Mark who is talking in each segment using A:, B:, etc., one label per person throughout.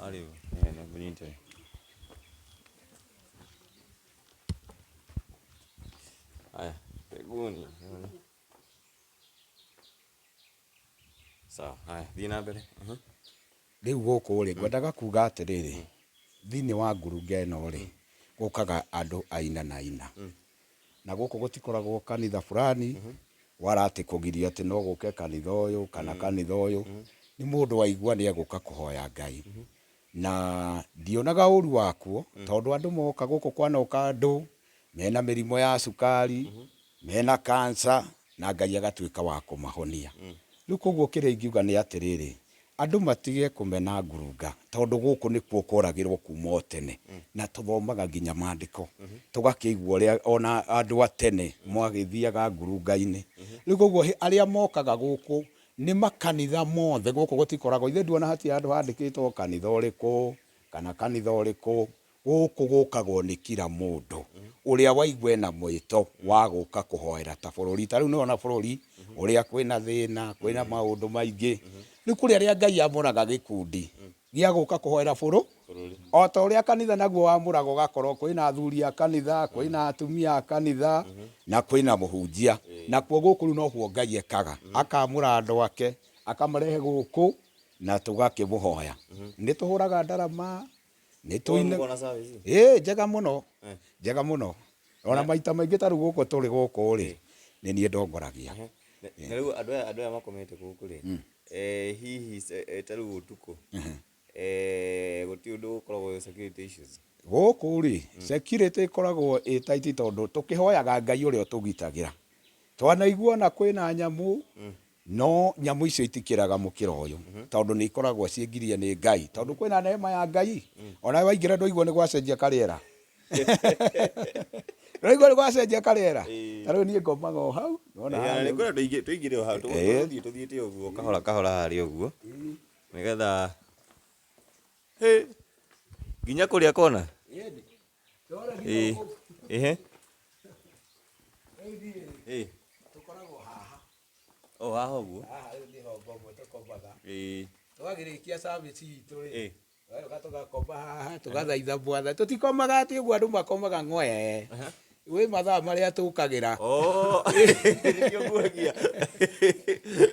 A: Arĩ ũ? Eh, na ngũnyite. Haya, mbinguni. Sawa, haya, thiĩ na mbere.
B: Rĩu gũkũ rĩ, ngwendaga kuga atĩrĩrĩ, thĩinĩ wa ngurunga ĩno rĩ, gũkaga andũ aina na aina. Na gũkũ gũtikoragwo kanitha fulani, wala atĩ kũgiria atĩ no gũke kanitha ũyũ kana kanitha ũyũ. Nĩ mũndũ waigua nĩ egũka kũhoya Ngai. Na ndionaga ũru wakuo, tondũ andũ moka gũkũ kwanoka andũ mena mĩrimũ ya cukari, mena cancer, na Ngai agatuĩka wa kũmahonia. Rĩu koguo kĩrĩa ingiuga nĩ atĩrĩrĩ, andũ matige kũmena ngurunga, tondũ gũkũ nĩkuo kworagĩrwo kuma o tene, na tũthomaga nginya mandĩko, tũgakĩigua ũrĩa ona andũ a tene magĩthiaga ngurunga-inĩ. Rĩu koguo arĩa mokaga gũkũ nĩ makanitha mothe, gũkũ gũtikoragwo, ithe nduona hatirĩ handũ handĩkĩtwo kanitha ũrĩkũ, kana kanitha ũrĩkũ, Gũkũ gũkagwo nĩ kira mũndũ ũrĩa waigua ena mwĩto wa gũka kũhoera ta bũrũri. Ta rĩu nĩwona bũrũri ũrĩa kwĩna thĩna, kwĩna maũndũ maingĩ. Rĩu kũrĩ arĩa Ngai amũraga gĩkundi gĩa gũka kũhoera bũrũ, o ta ũrĩa kanitha naguo wamũraga ũgakorwo kwĩna athuri a kanitha, kwĩna atumia a kanitha na kwĩna mũhunjia. Nakuo gũkũ rĩu noguo Ngai ekaga, akamũra andũ ake, akamarehe gũkũ na tũgakĩmũhoya. Nĩ tũhũraga ndarama, nĩ tũine
A: Mũkona service?
B: Ĩĩ, njega mũno, njega mũno. Ona maita maingĩ ta rĩu gũkũ tũrĩ gũkũ rĩ, nĩ niĩ ndongoragia.
A: Na rĩu andũ aya andũ aya makomete gũkũ rĩ, eh, hihi ta rĩu ũtukũ, eh, gũtirĩ ũndũ gũkoragwo security issues?
B: Gũkũ rĩ, security ĩkoragwo ĩ tight tondũ tũkĩhoyaga Ngai ũrĩa ũtũgitagĩra. Twanaigua ona kwĩna nyamũ, No nyamũ icio itikĩraga mũkĩra ũyũ, tondũ nĩ ikoragwo ciĩngirie nĩ Ngai, tondũ kwĩna neema ya Ngai. Onawe waingĩra ndwaigua nĩ gwacenjia karĩera? Ndwaigua nĩ gwacenjia karĩera? Ta rĩu niĩ ngomaga o hau, nĩwona
A: Na
B: haha
A: nĩ
B: nĩ-
A: kũrĩ andũ aingĩ tũingĩre o hau, tũgũthiĩ tũthiĩte ũguo kahora kahora harĩa ũguo, nĩgetha hĩ, nginya kũrĩa kona. Ĩĩ, ĩhĩ. Ĩĩ.
B: Tũkoragwo haha.
A: O haha ũguo.
B: Haha rĩu nĩho ngombo tũkombaga.
A: Ĩĩ.
B: Twagĩrĩkia service itũ rĩ,
A: Ĩĩ.
B: tũgaũka tũgakomba haha, tũgathaitha Mwathani. Tũtikomaga atĩ ũguo andũ makomaga ng'wee. Gwĩ mathaa marĩa tũkagĩra.
A: Oh, nĩkĩo nguagia.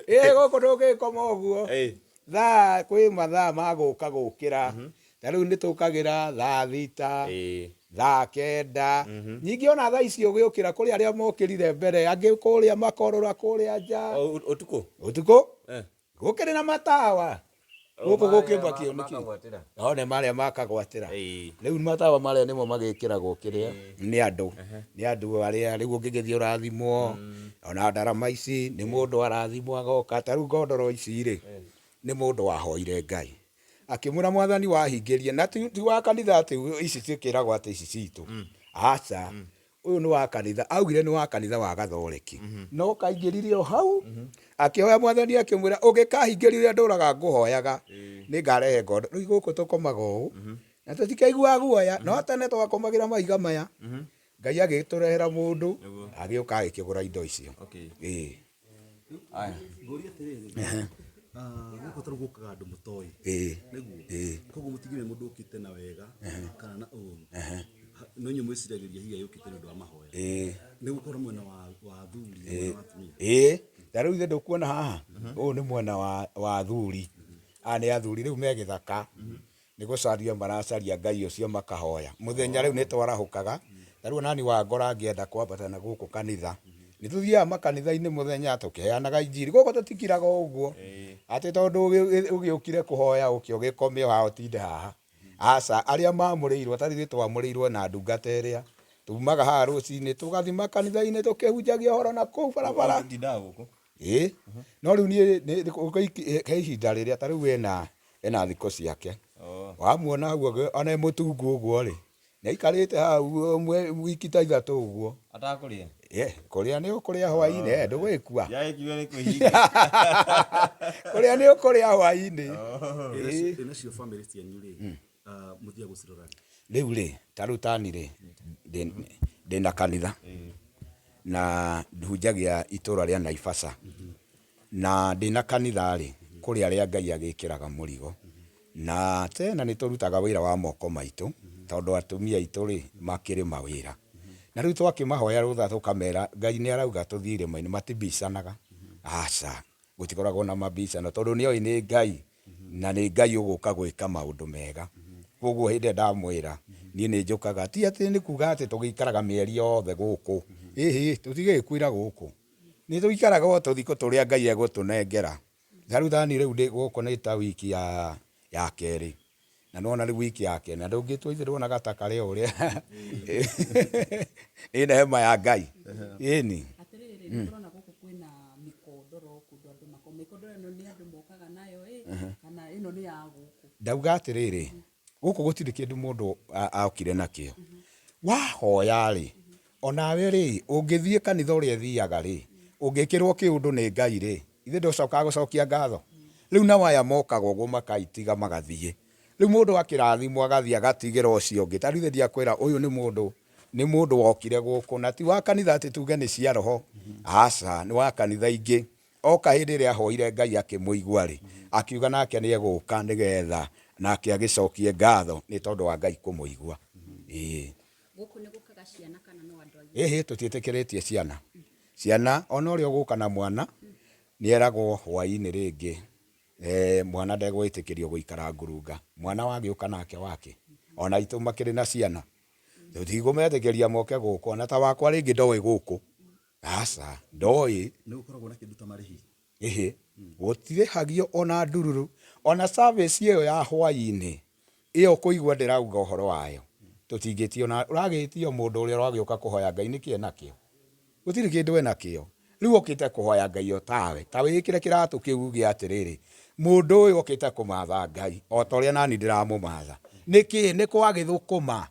B: Ĩĩ gũkũ ndũngĩkoma ũguo.
A: Ĩĩ.
B: Thaa kwĩ mathaa ma gũka gũkĩra. Ta rĩu nĩ tũkagĩra thaa thita,
A: Ĩĩ.
B: thaa kenda. Ningĩ ona thaa icio ũgĩũkĩra kũrĩ arĩa mokĩrire mbere, angĩ kũrĩa makorũra kũrĩa nja.
A: O, ũtukũ?
B: Ũtukũ.
A: Eh.
B: Gũkĩrĩ na matawa.
A: O,
B: Gũkũ
A: marĩa
B: gũkĩmbakio nĩkĩ?
A: makagwatĩra.
B: O nĩ marĩa makagwatĩra.
A: Ĩĩ.
B: Rĩu matawa marĩa nĩmo magĩkĩragwo kĩrĩa nĩ andũ. Nĩ andũ arĩa rĩu ũngĩgĩthiĩ ũrathimwo, ona ndarama ici nĩ mũndũ arathimwo agoka. Ta rĩu ngondoro ici rĩ, nĩ mũndũ wahoire Ngai. Akĩmwĩra Mwathani wahingĩrie, na ti wa kanitha atĩ ici ciĩkĩragwo atĩ ici citũ, aca, ũyũ nĩ wa kanitha, augire nĩ wa kanitha wa gathoreki, no kaingĩrire o hau, akĩhoya Mwathani akĩmwĩra ũngĩkahingĩria ũrĩa ndũraga ngũhoyaga, nĩngarehe ngondo. Rĩu gũkũ tũkomaga ũũ, na tũtikaiguaga guoya, no tene twakomagĩra mahiga maya, Ngai agĩtũrehera mũndũ, agĩũka agĩkĩgũra indo icio. Ĩĩ.
A: Aya.
C: Ngũria atĩrĩrĩ, ah, gũkũ tarĩu gũkaga andũ mũtoĩ nĩguo koguo mũtingĩmenya mũndũ ũkĩte na wega kana na ũru. No inyuĩ mwĩciragĩria hihi yũkĩte nĩ ũndũ wa mahoya. Nĩ gũkorwo mwena wa athuri na mwena wa atumia.
B: Ĩĩ, ta rĩu ithe ndũkuona haha, ũyũ nĩ mwena wa athuri, aya nĩ athuri rĩu me gĩthaka, Nĩ gũcaria maracaria Ngai ũcio makahoya. Mũthenya rĩu nĩ twarahũkaga, ta rĩu onani wangora ngĩenda kwambata na gũkũ kanitha, nĩ tũthiaga makanitha-inĩ mũthenya tũkĩheanaga injiri. Gũkũ tũtikiraga o ũguo, atĩ tondũ ũgĩũkire kũhoya ũke ũgĩkome o haha ũtinde haha. Aca, arĩa mamũrĩirwo, ta rĩu ithuĩ twamũrĩirwo na ndungata ĩrĩa, tumaga haha rũcinĩ tũgathiĩ makanitha-inĩ tũkĩhunjagia ũhoro na kũu barabara.
A: Ũtindaga gũkũ?
B: Ĩĩ, no rĩu niĩ he ihinda rĩrĩa ta rĩu ena ena thikũ ciake. Wamuona hau ũguo ona e mũtungu ũguo rĩ, nĩ aikarĩte hau wiki ta ithatũ ũguo.
A: Atakũrĩa?
B: Ĩ, kũrĩa nĩ ũkũrĩa hwainĩ, eh, ndũgũgĩkua.
A: Ndiagĩkiuga nĩ kwĩhinga.
B: Kũrĩa nĩ ũkũrĩa hwainĩ.
C: Ĩ nacio bamĩrĩ cianyu rĩ, ah, mũthiaga gũcirora rĩ?
B: Rĩu rĩ, ta rĩu tani rĩ, ndĩna kanitha na hunjagia itũra rĩa Naivasha. Na ndĩna kanitha-rĩ, kũrĩ arĩa Ngai agĩkĩraga mũrigo. Na tena nĩ tũrutaga wĩra wa moko maitũ, tondũ atumia aitũ rĩ, makĩrĩ mawĩra. Na rĩu twakĩmahoya rũtha tũkamera Ngai nĩ arauga tũthiĩ irĩma-inĩ, matibicanaga. Aca, gũtikoragwo na mabicano, tondũ nĩoĩ nĩ Ngai, na nĩ Ngai ũgũka gwĩka maũndũ mega. Koguo hĩndĩ ĩrĩa ndamwĩra, niĩ nĩ njũkaga, ti atĩ nĩ kuga atĩ tũgĩikaraga mĩeri yothe gũkũ, ĩhĩ, tũtigĩgĩkuĩra gũkũ. Nĩ tũikaraga o tũthikũ tũrĩa Ngai egũtũnengera. Ta rĩu thani rĩu ndĩ gũkũ nĩ ta wiki ya kerĩ. Na nĩwona rĩu wiki ya kerĩ, na ndũngĩtua ithe ndwonaga ta karĩ o ũrĩa ĩna hema ya Ngai. Ĩni.
D: Atĩrĩrĩ, nĩ tũrona gũkũ kwĩna mĩkondoro kũndũ andũ makoragwo, mĩkondoro ĩno nĩ andũ mokaga nayo ĩ, kana ĩno nĩ ya gũkũ?
B: Ndauga atĩrĩrĩ, gũkũ gũtirĩ kĩndũ mũndũ okire nakĩo. Wahoya rĩ, onawe rĩ, ũngĩthiĩ kanitha ũrĩa ĩthiaga rĩ, ũngĩkĩrwo kĩũndũ nĩ Ngai rĩ, ithe ndũcokaga gũcokia ngatho? Rĩu nao aya mokaga ũguo makaitiga magathiĩ. Rĩu mũndũ akĩrathimwo agathiĩ agatigĩra ũcio ũngĩ. Ta rĩu ithe ndiakwĩra ũyũ nĩ mũndũ, nĩ mũndũ wokire gũkũ, na ti wa kanitha atĩ tuge nĩ cia roho, aca, nĩ wa kanitha ingĩ. Oka hĩndĩ ĩrĩa ahoire Ngai akĩmũigua rĩ, akiuga nake nĩ egũka nĩgetha nake agĩcokie ngatho nĩ tondũ wa Ngai kũmũigua. Ĩĩ.
E: Gũkũ nĩ gũkaga ciana kana no andũ agima?
B: Ĩhĩ, tũtiĩtĩkĩrĩtie ciana. Ciana, ona ũrĩa ũgũka na mwana, nĩ eragwo hwaĩ-inĩ rĩngĩ, mwana ndegwĩtĩkĩrio gũikara ngurunga. Mwana wagĩũka nake wake? Ona aitũ makĩrĩ na ciana, tũtikũmetĩkĩria moke gũkũ, ona ta wakwa rĩngĩ ndoĩ gũkũ. Aca, ndoĩ.
C: Nĩ gũkoragwo na kĩndũ ta marĩhi?
B: Ĩhĩ, gũtirĩhagio ona ndururu. Ona service ĩyo ya hwaĩ-inĩ, ĩyo ũkũigua ndĩrauga ũhoro wayo, tũtingĩtio na, ũragĩtio mũndũ ũrĩa ũragĩũka kũhoya Ngai nĩkĩ enakĩo? Gũtirĩ kĩndũ enakĩo. Rĩu okĩte kũhoya Ngai o tawe, ta wĩĩkĩre kĩratũ kĩu uge atĩrĩrĩ, mũndũ ũyũ okĩte kũmatha Ngai o ta ũrĩa nani ndĩramũmatha. Nĩkĩ? Nĩ kwagĩthũkũma.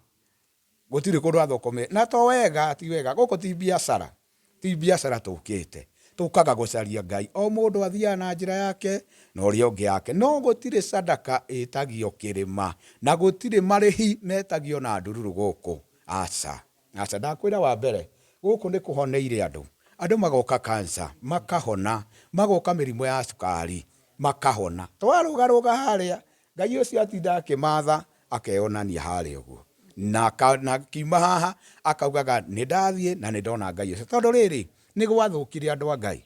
B: Gũtirĩ kũndũ athũkũmĩte. Na to wega, ti wega. Gũkũ ti biacara. Ti biacara tũkĩte. Tũkaga gũcaria Ngai. O mũndũ athiaga na njĩra yake na ũrĩa ũngĩ yake. No gũtirĩ sadaka ĩtagio kĩrĩma. Na gũtirĩ marĩhi metagio na ndururu gũkũ. Aca. Aca. Ndakwĩra wa mbere, gũkũ nĩ kũhoneire andũ. Andũ magoka cancer, makahona. Magoka mĩrimũ ya cukari, makahona. Twarũgarũga harĩa, Ngai ũcio atinda akĩmatha, akeyonania harĩa ũguo. Na akiuma haha, akaugaga nĩ ndathiĩ na nĩ ndona Ngai ũcio. Tondũ rĩrĩ, nĩ gwathũkire andũ a Ngai.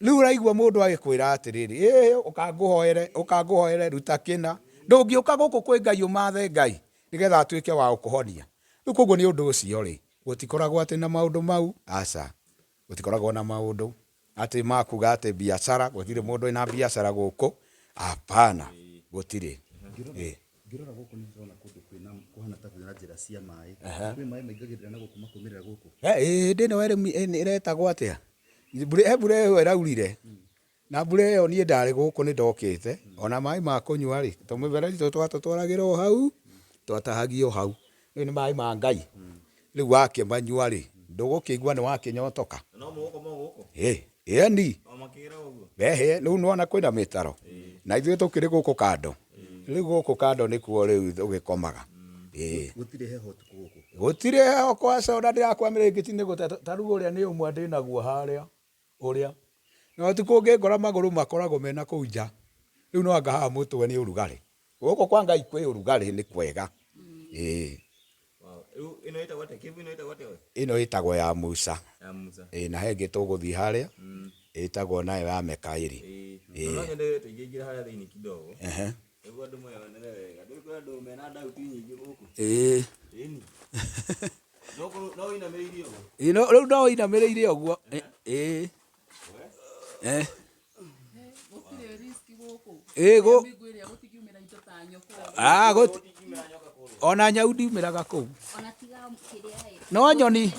B: Rĩu ũraigua mũndũ agĩkwĩra atĩrĩrĩ, ĩĩ ũka ngũhoere, ũka ngũhoere, ruta kĩna. Ndũngĩũka gũkũ kwĩ Ngai ũmathe Ngai, nĩgetha atuĩke wa gũkũhonia. Rĩu koguo nĩ ũndũ ũcio rĩ, gũtikoragwo atĩ na maũndũ mau, aca. Gũtikoragwo na maũndũ atĩ ma kuga atĩ biacara, gũtirĩ mũndũ wĩna biacara gũkũ, hapana, gũtirĩ.
C: Ĩĩ. Ngĩrora gũkũ nĩ ndĩrona kũndũ kwĩna kũhana ta kwĩna njĩra cia maĩ. Kwĩ maĩ maingagĩrĩra na gũkũ makaumĩrĩra gũkũ?
B: Hĩndĩ ĩno ĩretagwo atĩa? He mbura ĩyo ĩraurire, na mbura ĩyo niĩ ndarĩ gũkũ nĩ ndokĩte, ona maĩ ma kũnyua rĩ, tũmĩberethi tũtũ twatũtwaragĩra o hau, twatahagio hau. Rĩu nĩ maĩ ma Ngai. Rĩu wakĩmanyua rĩ, ndũgũkĩigua nĩ wakĩnyotoka.
A: No mũgũkoma o gũkũ?
B: Ĩ, ĩni.
A: O makĩgeraga ũguo?
B: Ehe, rĩu nĩwona kwĩna mĩtaro. Na ithuĩ tũkĩrĩ gũkũ kando. Rĩu gũkũ kando nĩkuo rĩu tũgĩkomaga. Ĩĩ.
C: Gũtirĩ heho ũtukũ gũkũ?
B: Gũtirĩ heho kwaca ona ndĩrakua mĩrĩngĩti nĩ gũte, ta rĩu ũrĩa nĩ ũmwe ndĩnaguo harĩa, ũrĩa. Na ũtukũ ũngĩngora magũrũ makoragwo mena kũu nja. Rĩu no anga haha mũtwe nĩ ũrugarĩ. Gũkũ kwa Ngai kwĩ ũrugarĩ nĩ kwega. Ĩĩ.
A: Wow. Rĩu ĩno ĩtagwo atĩa? Kĩbu ĩno ĩtagwo atĩa we?
B: Ĩno ĩtagwo ya Musa.
A: Ya Musa.
B: Ĩĩ, na he ĩngĩ tũgũthiĩ harĩa, ĩtagwo nayo ya Mekaeli.
A: Ĩĩ. No nyende tũingĩingĩre harĩa thĩinĩ kidogo. Nĩguo andũ meyonere wega. Ndũĩ kwĩ andũ mena doubt nyingĩ gũkũ.
B: Ĩĩ.
A: Ĩni. No ũinamĩrĩire ũguo?
B: Ĩĩ, no, rĩu no ũinamĩrĩire ũguo. Ĩĩ.
D: Gũtirĩ risk gũkũ.
B: Ĩĩ,
D: Mĩngũ ĩrĩa gũtingiumĩra indo ta nyoka ũguo.
B: Ah, ona nyau ndiumĩraga kũu.
E: Ona tiga kĩrĩa ĩ.
B: No nyoni.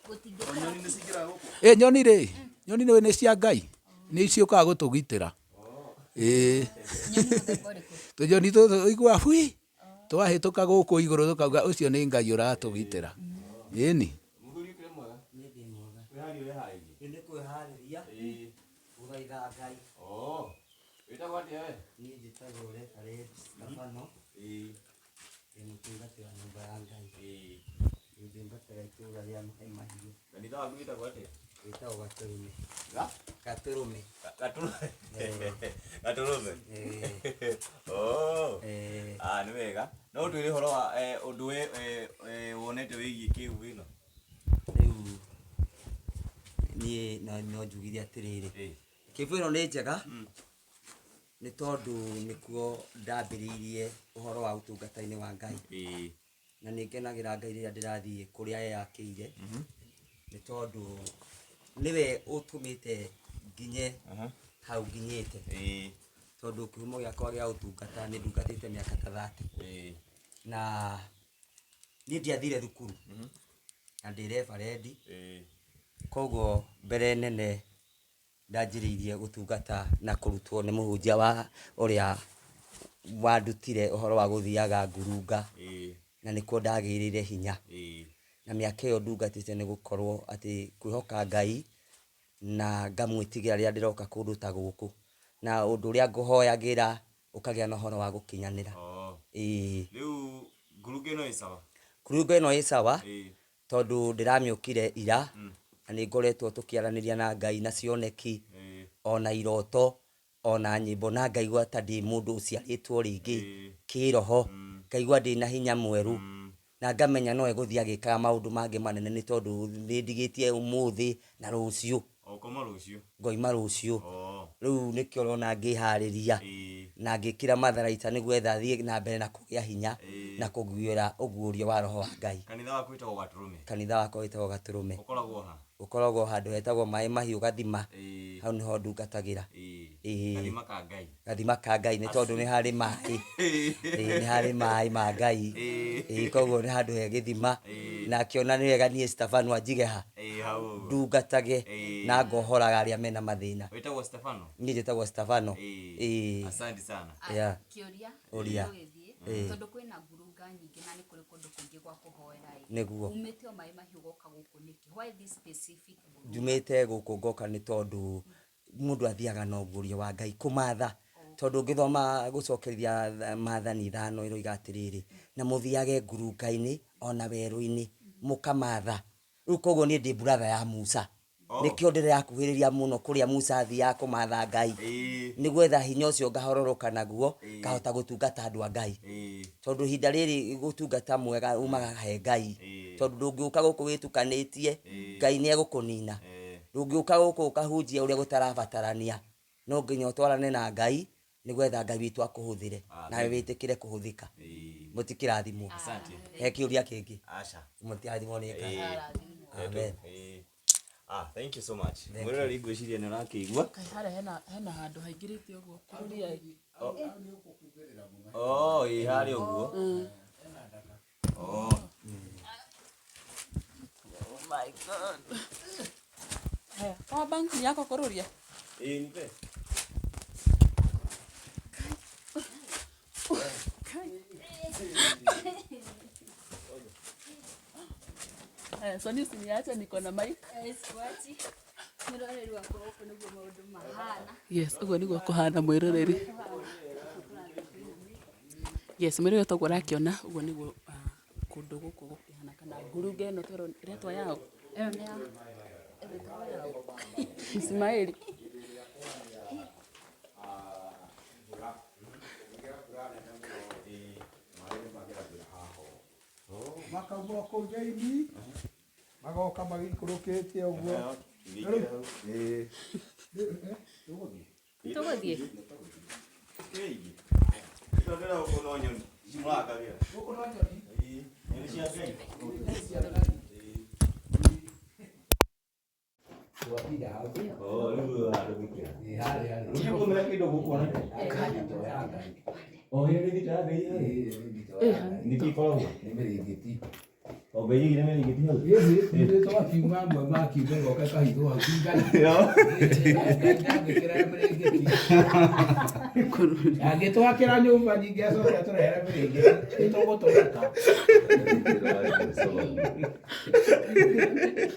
E: Gũtingĩkora.
B: Ĩ, nyoni rĩ, nyoni nĩ cia Ngai. Nĩ ciũkaga gũtũgitĩra. Ĩĩ.
E: Nyoni mũthemba ũrĩkũ?
B: Tũnyoni tũtũ ũiguaga hui, twahĩtũka gũkũ igũrũ tũkauga ũcio nĩ Ngai ũratũgitĩra. Ĩni.
A: Mũthuri ũkĩrĩ mwega?
F: Niĩ ndĩ mwega.
A: Kwĩharĩria wĩharĩirie?
F: Ĩ nĩ kwĩharĩria.
A: Ĩĩ.
F: Gũthaitha Ngai.
A: Oh. Wĩtagwo atĩa we?
F: Niĩ njĩtagwo Reverend Stefano.
A: Ĩĩ.
F: Ndĩ mũtungati wa nyũmba ya Ngai.
A: Ĩĩ.
F: Ndĩmbataga itũũra rĩa Maĩ Mahiũ.
A: Kanitha waku wĩtagwo atĩa?
F: Wĩtagwo Gatũrũme.
A: Ga?
F: Gatũrũme.
A: Gatũrũme.
F: Eh.
A: Gatũrũme.
F: Eh.
A: Oh.
F: Eh.
A: Ah, nĩ wega. No ũtwĩre ũhoro wa ũndũ we wonete wĩgiĩ kĩu ĩno.
F: Rĩu niĩ no njugire atĩrĩrĩ. Kĩbu ĩno nĩ njega nĩ tondũ nĩkuo ndambĩrĩirie ũhoro wa ũtungata-inĩ wa Ngai. Na nĩ ngenagĩra Ngai rĩrĩa ndĩrathiĩ kũrĩa eyakĩire nĩ tondũ nĩwe ũtũmĩte nginye hau nginyĩte. Tondũ kĩhumo gĩakwa gĩa ũtungata nĩ ndungatĩte mĩaka ta 30. Na niĩ ndiathire thukuru na ndĩ reverend. Koguo mbere nene ndanjĩrĩirie gũtungata na kũrutwo nĩ mũhunjia wa ũrĩa wandutire ũhoro wa gũthiaga ngurunga na nĩkuo ndagĩrĩire hinya. Na mĩaka ĩyo ndungatĩte nĩ gũkorwo atĩ kwĩhoka Ngai na ngamwĩtigĩra rĩrĩa ndĩroka kũndũ ta gũkũ. Na ũndũ ũrĩa ngũhoyagĩra ũkagĩa na ũhoro wa gũkinyanĩra.
A: Rĩu ngurunga ĩno ĩ sawa?
F: Ngurunga ĩno ĩ sawa tondũ ndĩramĩũkire ira na nĩ ngoretwo tũkĩaranĩria na Ngai na cioneki ona iroto ona nyĩmbo na ngaigua ta ndĩ mũndũ ũciarĩtwo rĩngĩ kĩroho, ngaigua ndĩna hinya mwerũ na ngamenya no egũthiĩ agĩkaga maũndũ mangĩ manene nĩ tondũ nĩ ndigĩtie ũmũthĩ na rũciũ.
A: Ũkoma rũciũ?
F: Ngoima rũciũ. Rĩu nĩkĩo ũrona ngĩharĩria na ngĩkĩra matharaita nĩgetha thiĩ na mbere na kũgĩa hinya na kũguĩra ũguũrio wa roho wa Ngai.
A: Kanitha waku wĩtagwo Gatũrũme?
F: Kanitha wakwa wĩtagwo Gatũrũme.
A: Ũkoragwo ha?
F: Ũkoragwo handũ hetagwo Maĩ Mahiũ Gathima. Hau nĩho ndungatagĩra.
A: Gathima ka Ngai.
F: Gathima ka Ngai nĩ tondũ nĩ harĩ maĩ. Nĩ harĩ maĩ ma Ngai. Koguo nĩ handũ he gĩthima. Na akĩona nĩ wega niĩ Stefano anjige ha. Ndungatage na ngohoraga arĩa mena mathĩna.
A: Wĩtagwo Stefano?
F: Niĩ njĩtagwo Stefano.
A: Asante sana.
F: Yeah.
E: Kĩũria
F: Ũria.
E: tũgĩthiĩ, tondũ kwĩna ngurunga nyingĩ na nĩ kũrĩ kũndũ kũingĩ gwa kũhoera ĩ.
F: Nĩguo.
E: Umĩte o Maĩ Mahiũ goka gũkũ nĩkĩ? Why this specific ngurunga?
F: Njumĩte gũkũ ngoka nĩ tondũ mũndũ athiaga na ũguũrio wa Ngai kũmatha. Tondũ ũngĩthoma gũcokeria maathani 5 ĩroiga atĩrĩrĩ, na mũthiage ngurunga-inĩ ona werũ-inĩ mũkamatha. Rĩu koguo niĩ ndĩ brother ya Musa. Nĩkĩo ndĩrakuhĩrĩria mũno kũrĩa Musa athiaga kũmatha Ngai. Nĩ gwetha hinya ũcio ngahororoka naguo, ngahota gũtungata andũ a Ngai. Tondũ ihinda rĩrĩ gũtungata mwega umaga he Ngai. Tondũ ndũngĩũka gũkũ wĩtukanĩtie, Ngai nĩ egũkũnina. Ndũngĩũka gũkũ ũkahunjia ũrĩa gũtarabatarania. No nginya ũtwarane na Ngai, nĩ gwetha Ngai witũ akũhũthĩre, nawe wĩtĩkĩre kũhũthĩka. Mũtikĩrathimwo. He kĩũria kĩngĩ? Mũtikĩrathimwo nĩ Ngai. Amen.
A: Ah, thank you so much. Mwĩroreri ngwĩciria nĩ ũrakĩigua.
D: Kaĩ harĩa hena handũ haingĩrĩte ũguo kũrũria ĩ.
A: Oh, ĩ harĩa ũguo. Oh.
D: Oh my God. Haya, power bank ni yako kũrũria?
A: Ĩ nipe.
D: Haya, Soni usiniache niko na mic.
E: Sikuachi. Mwĩroreri wakwa gũkũ nĩguo maũndũ mahana.
D: Yes, ũguo nĩguo kũhana mwĩroreri. Yes, mwĩroreri toguo ũrakĩona ũguo nĩguo kũndũ gũkũ gũkĩhana kana ngurunga ĩno twerwo ĩretwo yaũ?
E: Ĩyo nĩ ya ĩretwo yaũ?
D: Ismaili.
G: Makauma kũu thĩinĩ magoka magĩikũrũkĩte ũguo. Ĩĩ.
E: Tũgũthiĩ?
A: Gũkũ no nyoni. Ici mũrakagĩra.
G: Gũkũ no nyoni.
A: Ĩĩ, nyoni cia Ngai. Oh, rĩu handũ gwĩkĩra. Ũngĩkũmĩra kĩndũ gũkũ ona. Oh, ĩyo nĩ thita ya Ngai harĩa. Nĩkĩ ĩkoragwo?
G: Nĩ mĩrĩngĩti.
A: O Ngai aigire mĩrĩngĩti hau?
G: Ithuĩ twakiuma amwe makiuga ĩgoka ĩkahithwo hau ti Ngai. Ngai ndangĩkĩra mĩrĩngĩti. Angĩtwakĩra nyũmba nyingĩ acoke atũrehere mĩrĩngĩti nĩtũgũtũrĩka.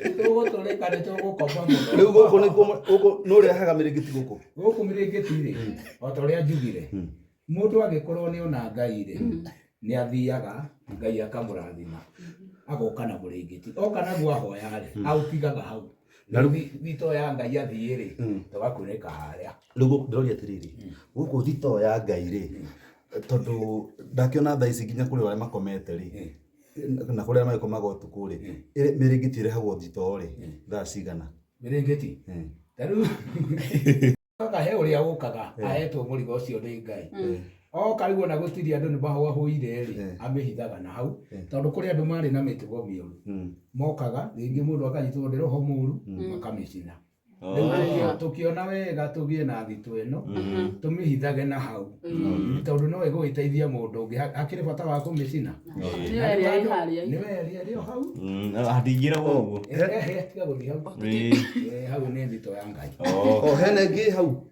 G: Nĩtũgũtũrĩka nĩtũgũkoma mũno.
C: Rĩu gũkũ nĩkuo gũkũ nĩ ũrehaga mĩrĩngĩti gũkũ?
G: Gũkũ mĩrĩngĩti rĩ, o ta ũrĩa njugire, mũndũ angĩkorwo nĩ ona Ngai rĩ, nĩ athiaga Ngai akamũrathima agoka na mũrĩngĩti. Oka naguo ahoya rĩ, aũtigaga hau. Na rĩu thitoo ya Ngai athiĩ rĩ, tũgakunĩka harĩa.
C: Rĩu ndĩroria atĩrĩrĩ, gũkũ thitoo ya Ngai rĩ, tondũ ndakĩona thaa ici nginya kũrĩ arĩa makomete rĩ, na kũrĩ arĩa magĩkomaga ũtukũ rĩ, mĩrĩngĩti ĩrehagwo thitoo rĩ, thaa cigana?
G: Mĩrĩngĩti? Ta rĩu Okaga he ũrĩa ũkaga ahetwo mũrigo ũcio nĩ Ngai. Oka rĩu ona gũtirĩ andũ nĩ mahũahũire rĩ, amĩhithaga na hau tondũ kũrĩ andũ marĩ na mĩtugo mĩũru. Mokaga rĩngĩ mũndũ akanyitwo nĩ roho mũru makamĩcina. Rĩu tũkĩona wega tũgĩe na thitũ ĩno tũmĩhithage na hau tondũ no ĩgũgĩteithia mũndũ ũngĩ. Hakĩrĩ bata wa kũmĩcina?
D: Nĩyo ĩrĩa ĩ harĩa.
G: Nĩyo ĩrĩa ĩrĩ o hau.
A: Hatingĩragwo ũguo.
G: Tiga gũthiĩ hau. Hau nĩ thitũ ya Ngai.
C: O hena ĩngĩ hau.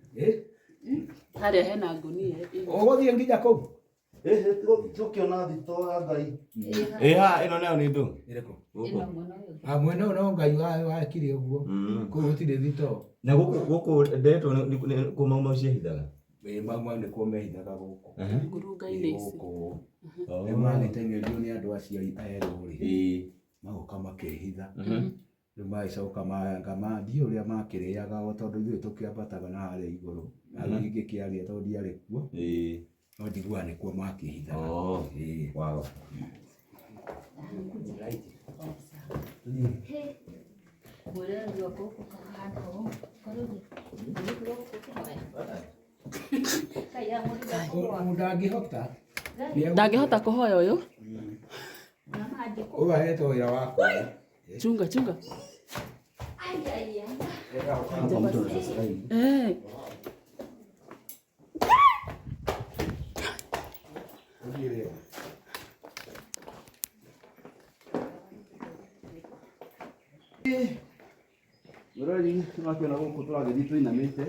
D: Harĩa hena ngũnia.
G: Ũgũthiĩ nginya kũu?
C: Tũkĩona thitũ ya Ngai.
A: Ĩ haha ĩno nayo nĩ ndũ?
G: Ĩrĩkũ?
A: Gũkũ.
G: Ah, mwena ũyũ no Ngai wekire ũguo. Kũu gũtirĩ thitoo.
A: Na gũkũ gũkũ ndetwo nĩ kũ Mau Mau ciehithaga?
G: Ĩ Mau Mau nĩkuo mehithaga gũkũ.
D: Ngurunga-inĩ ici.
G: Gũkũ. Nĩ magĩteng'erio nĩ andũ acio erũ rĩ. Magoka makehitha. Rĩu magĩcoka manga ndiũĩ ũrĩa makĩrĩaga o tondũ ithuĩ tũkĩambataga na harĩa igũrũ. Na rĩu ingĩkĩaria tondũ ndiarĩ kuo. No njiguaga nĩkuo makĩhithaga. Ĩĩ.
A: Wow.
G: Ndangĩhota.
D: Ndangĩhota kũhoya ũyũ.
G: Ũyũ ahetwo wĩra wa kũhoya.
D: Chunga chunga. Eh.
C: Mũrori nĩwakĩona gũkũ tũragĩthiĩ tũinamĩte.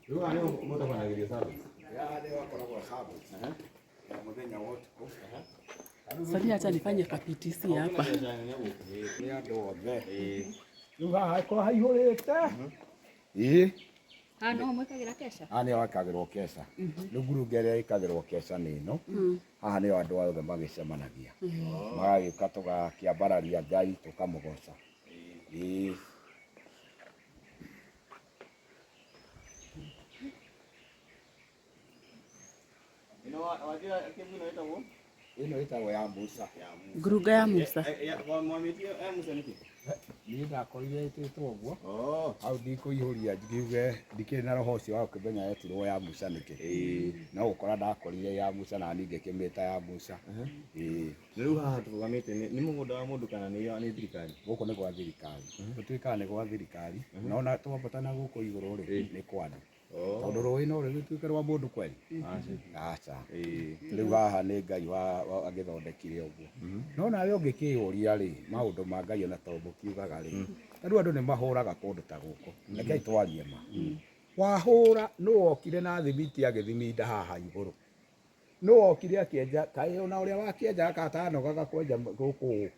A: Rĩu haha nĩho mũtabanagĩria service?
B: Haha nĩho hakoragwo service ya mũthenya wa ũtukũ.
D: Sasa acha nifanye ka PTC hapa.
B: Nĩ andũ othe. Rĩu haha ko haihũrĩte. Ĩĩ.
E: Haha no mwĩkagĩra keca?
B: Haha nĩho hekagĩrwo keca. Rĩu ngurunga ĩrĩa ĩkagĩrwo keca nĩ ĩno. Haha nĩho andũ othe magĩcemanagia. Magagĩũka tũgakĩambararia Ngai tũkamũgoca. Ĩĩ.
A: Ĩno wanjĩra kĩbu ĩno ĩtagwo?
B: Ĩno ĩtagwo ya Musa.
D: Ngurunga ya Musa.
A: Mwamĩtie ya Musa nĩkĩ?
B: Niĩ ndakorire ĩtĩtwo ũguo. Hau ndikũihũria ngiuge ndikĩrĩ na roho ũcio wa gũkĩmenya yetirwo ya Musa nĩkĩ. No gũkora ndakorire ya Musa na niĩ ngĩkĩmĩta ya Musa. Ĩĩ.
A: Na rĩu haha tũrũgamĩte nĩ mũgũnda wa mũndũ kana nĩ thirikari?
B: Gũkũ nĩ gwa thirikari. Gũtuĩkaga nĩ gwa thirikari. No ona twambata na gũkũ igũrũ rĩ, nĩ kwa andũ. Tondũ rũĩ no rũgĩtuĩke rwa mũndũ kweli? Aca. Rĩu haha nĩ Ngai agĩthondekire ũguo. No nawe ũngĩkĩyũria rĩ, maũndũ ma Ngai ona to mũkiugaga rĩ, ta rĩu andũ nĩ mahũraga kũndũ ta gũkũ. Rekei twarie ma. Wahũra nũ wokire na thimiti agĩthiminda haha igũrũ? Nũ wokire akĩenja? Kaĩ ona ũrĩa wakĩenjaga kana atanogaga kwenja gũkũ ũũ?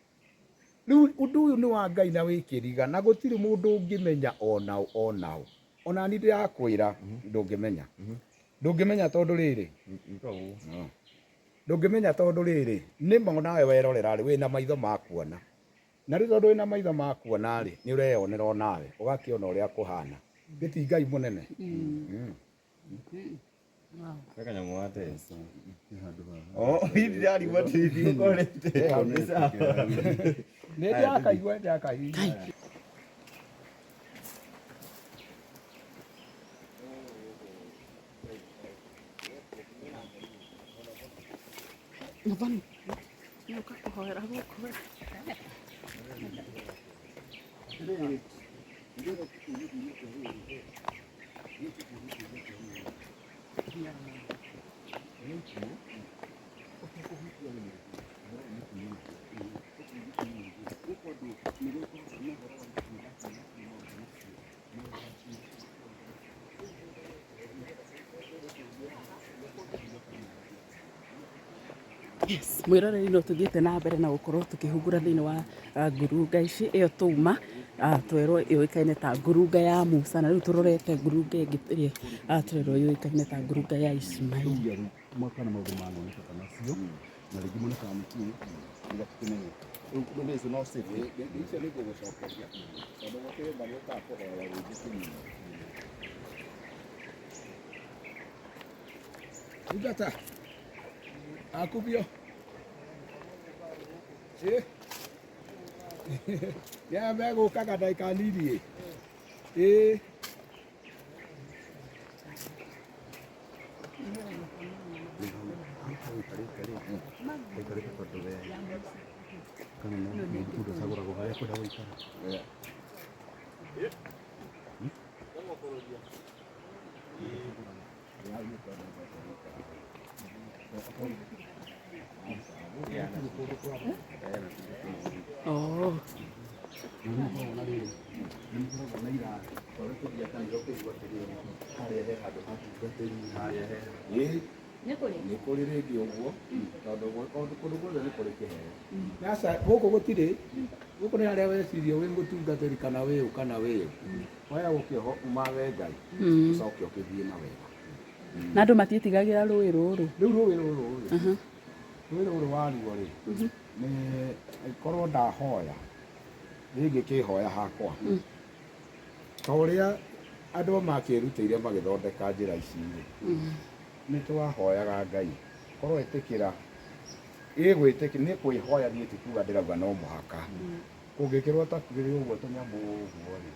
B: Rĩu ũndũ ũyũ nĩ wa Ngai na wĩ kĩriga na gũtirĩ mũndũ ũngĩmenya onaũ onaũ. Ona niĩ ndĩrakwĩra ndũngĩmenya. Ndũngĩmenya tondũ rĩrĩ. Ndũngĩmenya tondũ rĩrĩ, nĩ ma onawe werorera rĩ, wĩna maitho ma kuona. Na rĩu tondũ wĩna maitho ma kuona rĩ, nĩ ũreyonera onawe, ũgakĩona ũrĩa kũhana. Gĩti Ngai mũnene.
A: Kanyamũ wa test. Oh, hihi ndĩrarigwo atĩ ndigũkorete. Nĩ sawa.
G: Nĩ ndĩrakaigua, ndĩrakaigua.
D: Mũthoni, nĩũka kũhoera gũkũ we. Yes, mwĩroreri no tũthiĩte na mbere na gũkorwo tũkĩhungura thĩinĩ wa ngurunga ici ĩyo tũma twerwo yũĩkaine ta ngurunga ya Musa na rĩu tũrorete ngurunga ĩngĩ ĩrĩa twerwo yũĩkaine ta ngurunga ya Ismaili.
C: Mwaka na maũndũ manoneka ta macio. Na rĩngĩ monekaga nĩ kĩĩ nĩgetha tũkĩmenye. Rĩu nĩ icio no safe.
B: Icio nĩ ngũgũcokeria tondũ gũkĩrĩ marĩũkaga kũhoya rĩngĩ kĩnini. Tungata akubio ĩ nĩ megũkaga ndagĩka nini ĩ.
C: Waikarĩte tondũ we kana no mũndũ ũcagũragwo harĩa akwenda gũikara.
D: Oh.
E: Nĩ kũrĩ?
B: Nĩ kũrĩ rĩngĩ ũguo tondũ kũndũ guothe nĩ kũrĩ kĩheo. Aca gũkũ gũtirĩ, gũkũ nĩ harĩa weciria wĩ mũtungatĩri kana wĩ ũ kana wĩ ũ, waya gũkĩ ũmathe Ngai ũcoke ũkĩthiĩ na wega.
D: Na andũ matiĩtigagĩra rũĩ rũrũ?
B: Rĩu rũĩ rũrũ rĩ, rũĩ rũrũ waruo rĩ, nĩ korwo ndahoya rĩngĩ kĩhoya hakwa ta ũrĩa andũ makĩrutĩire magĩthondeka njĩra ici rĩ, nĩ twahoyaga Ngai korwo ĩtĩkĩra ĩgwĩtĩkĩra nĩ kwĩhoya niĩ ti kuga ndĩrauga no mũhaka kũngĩkĩrwo ta kũrĩ ũguo tũnyamũ ũguo rĩ,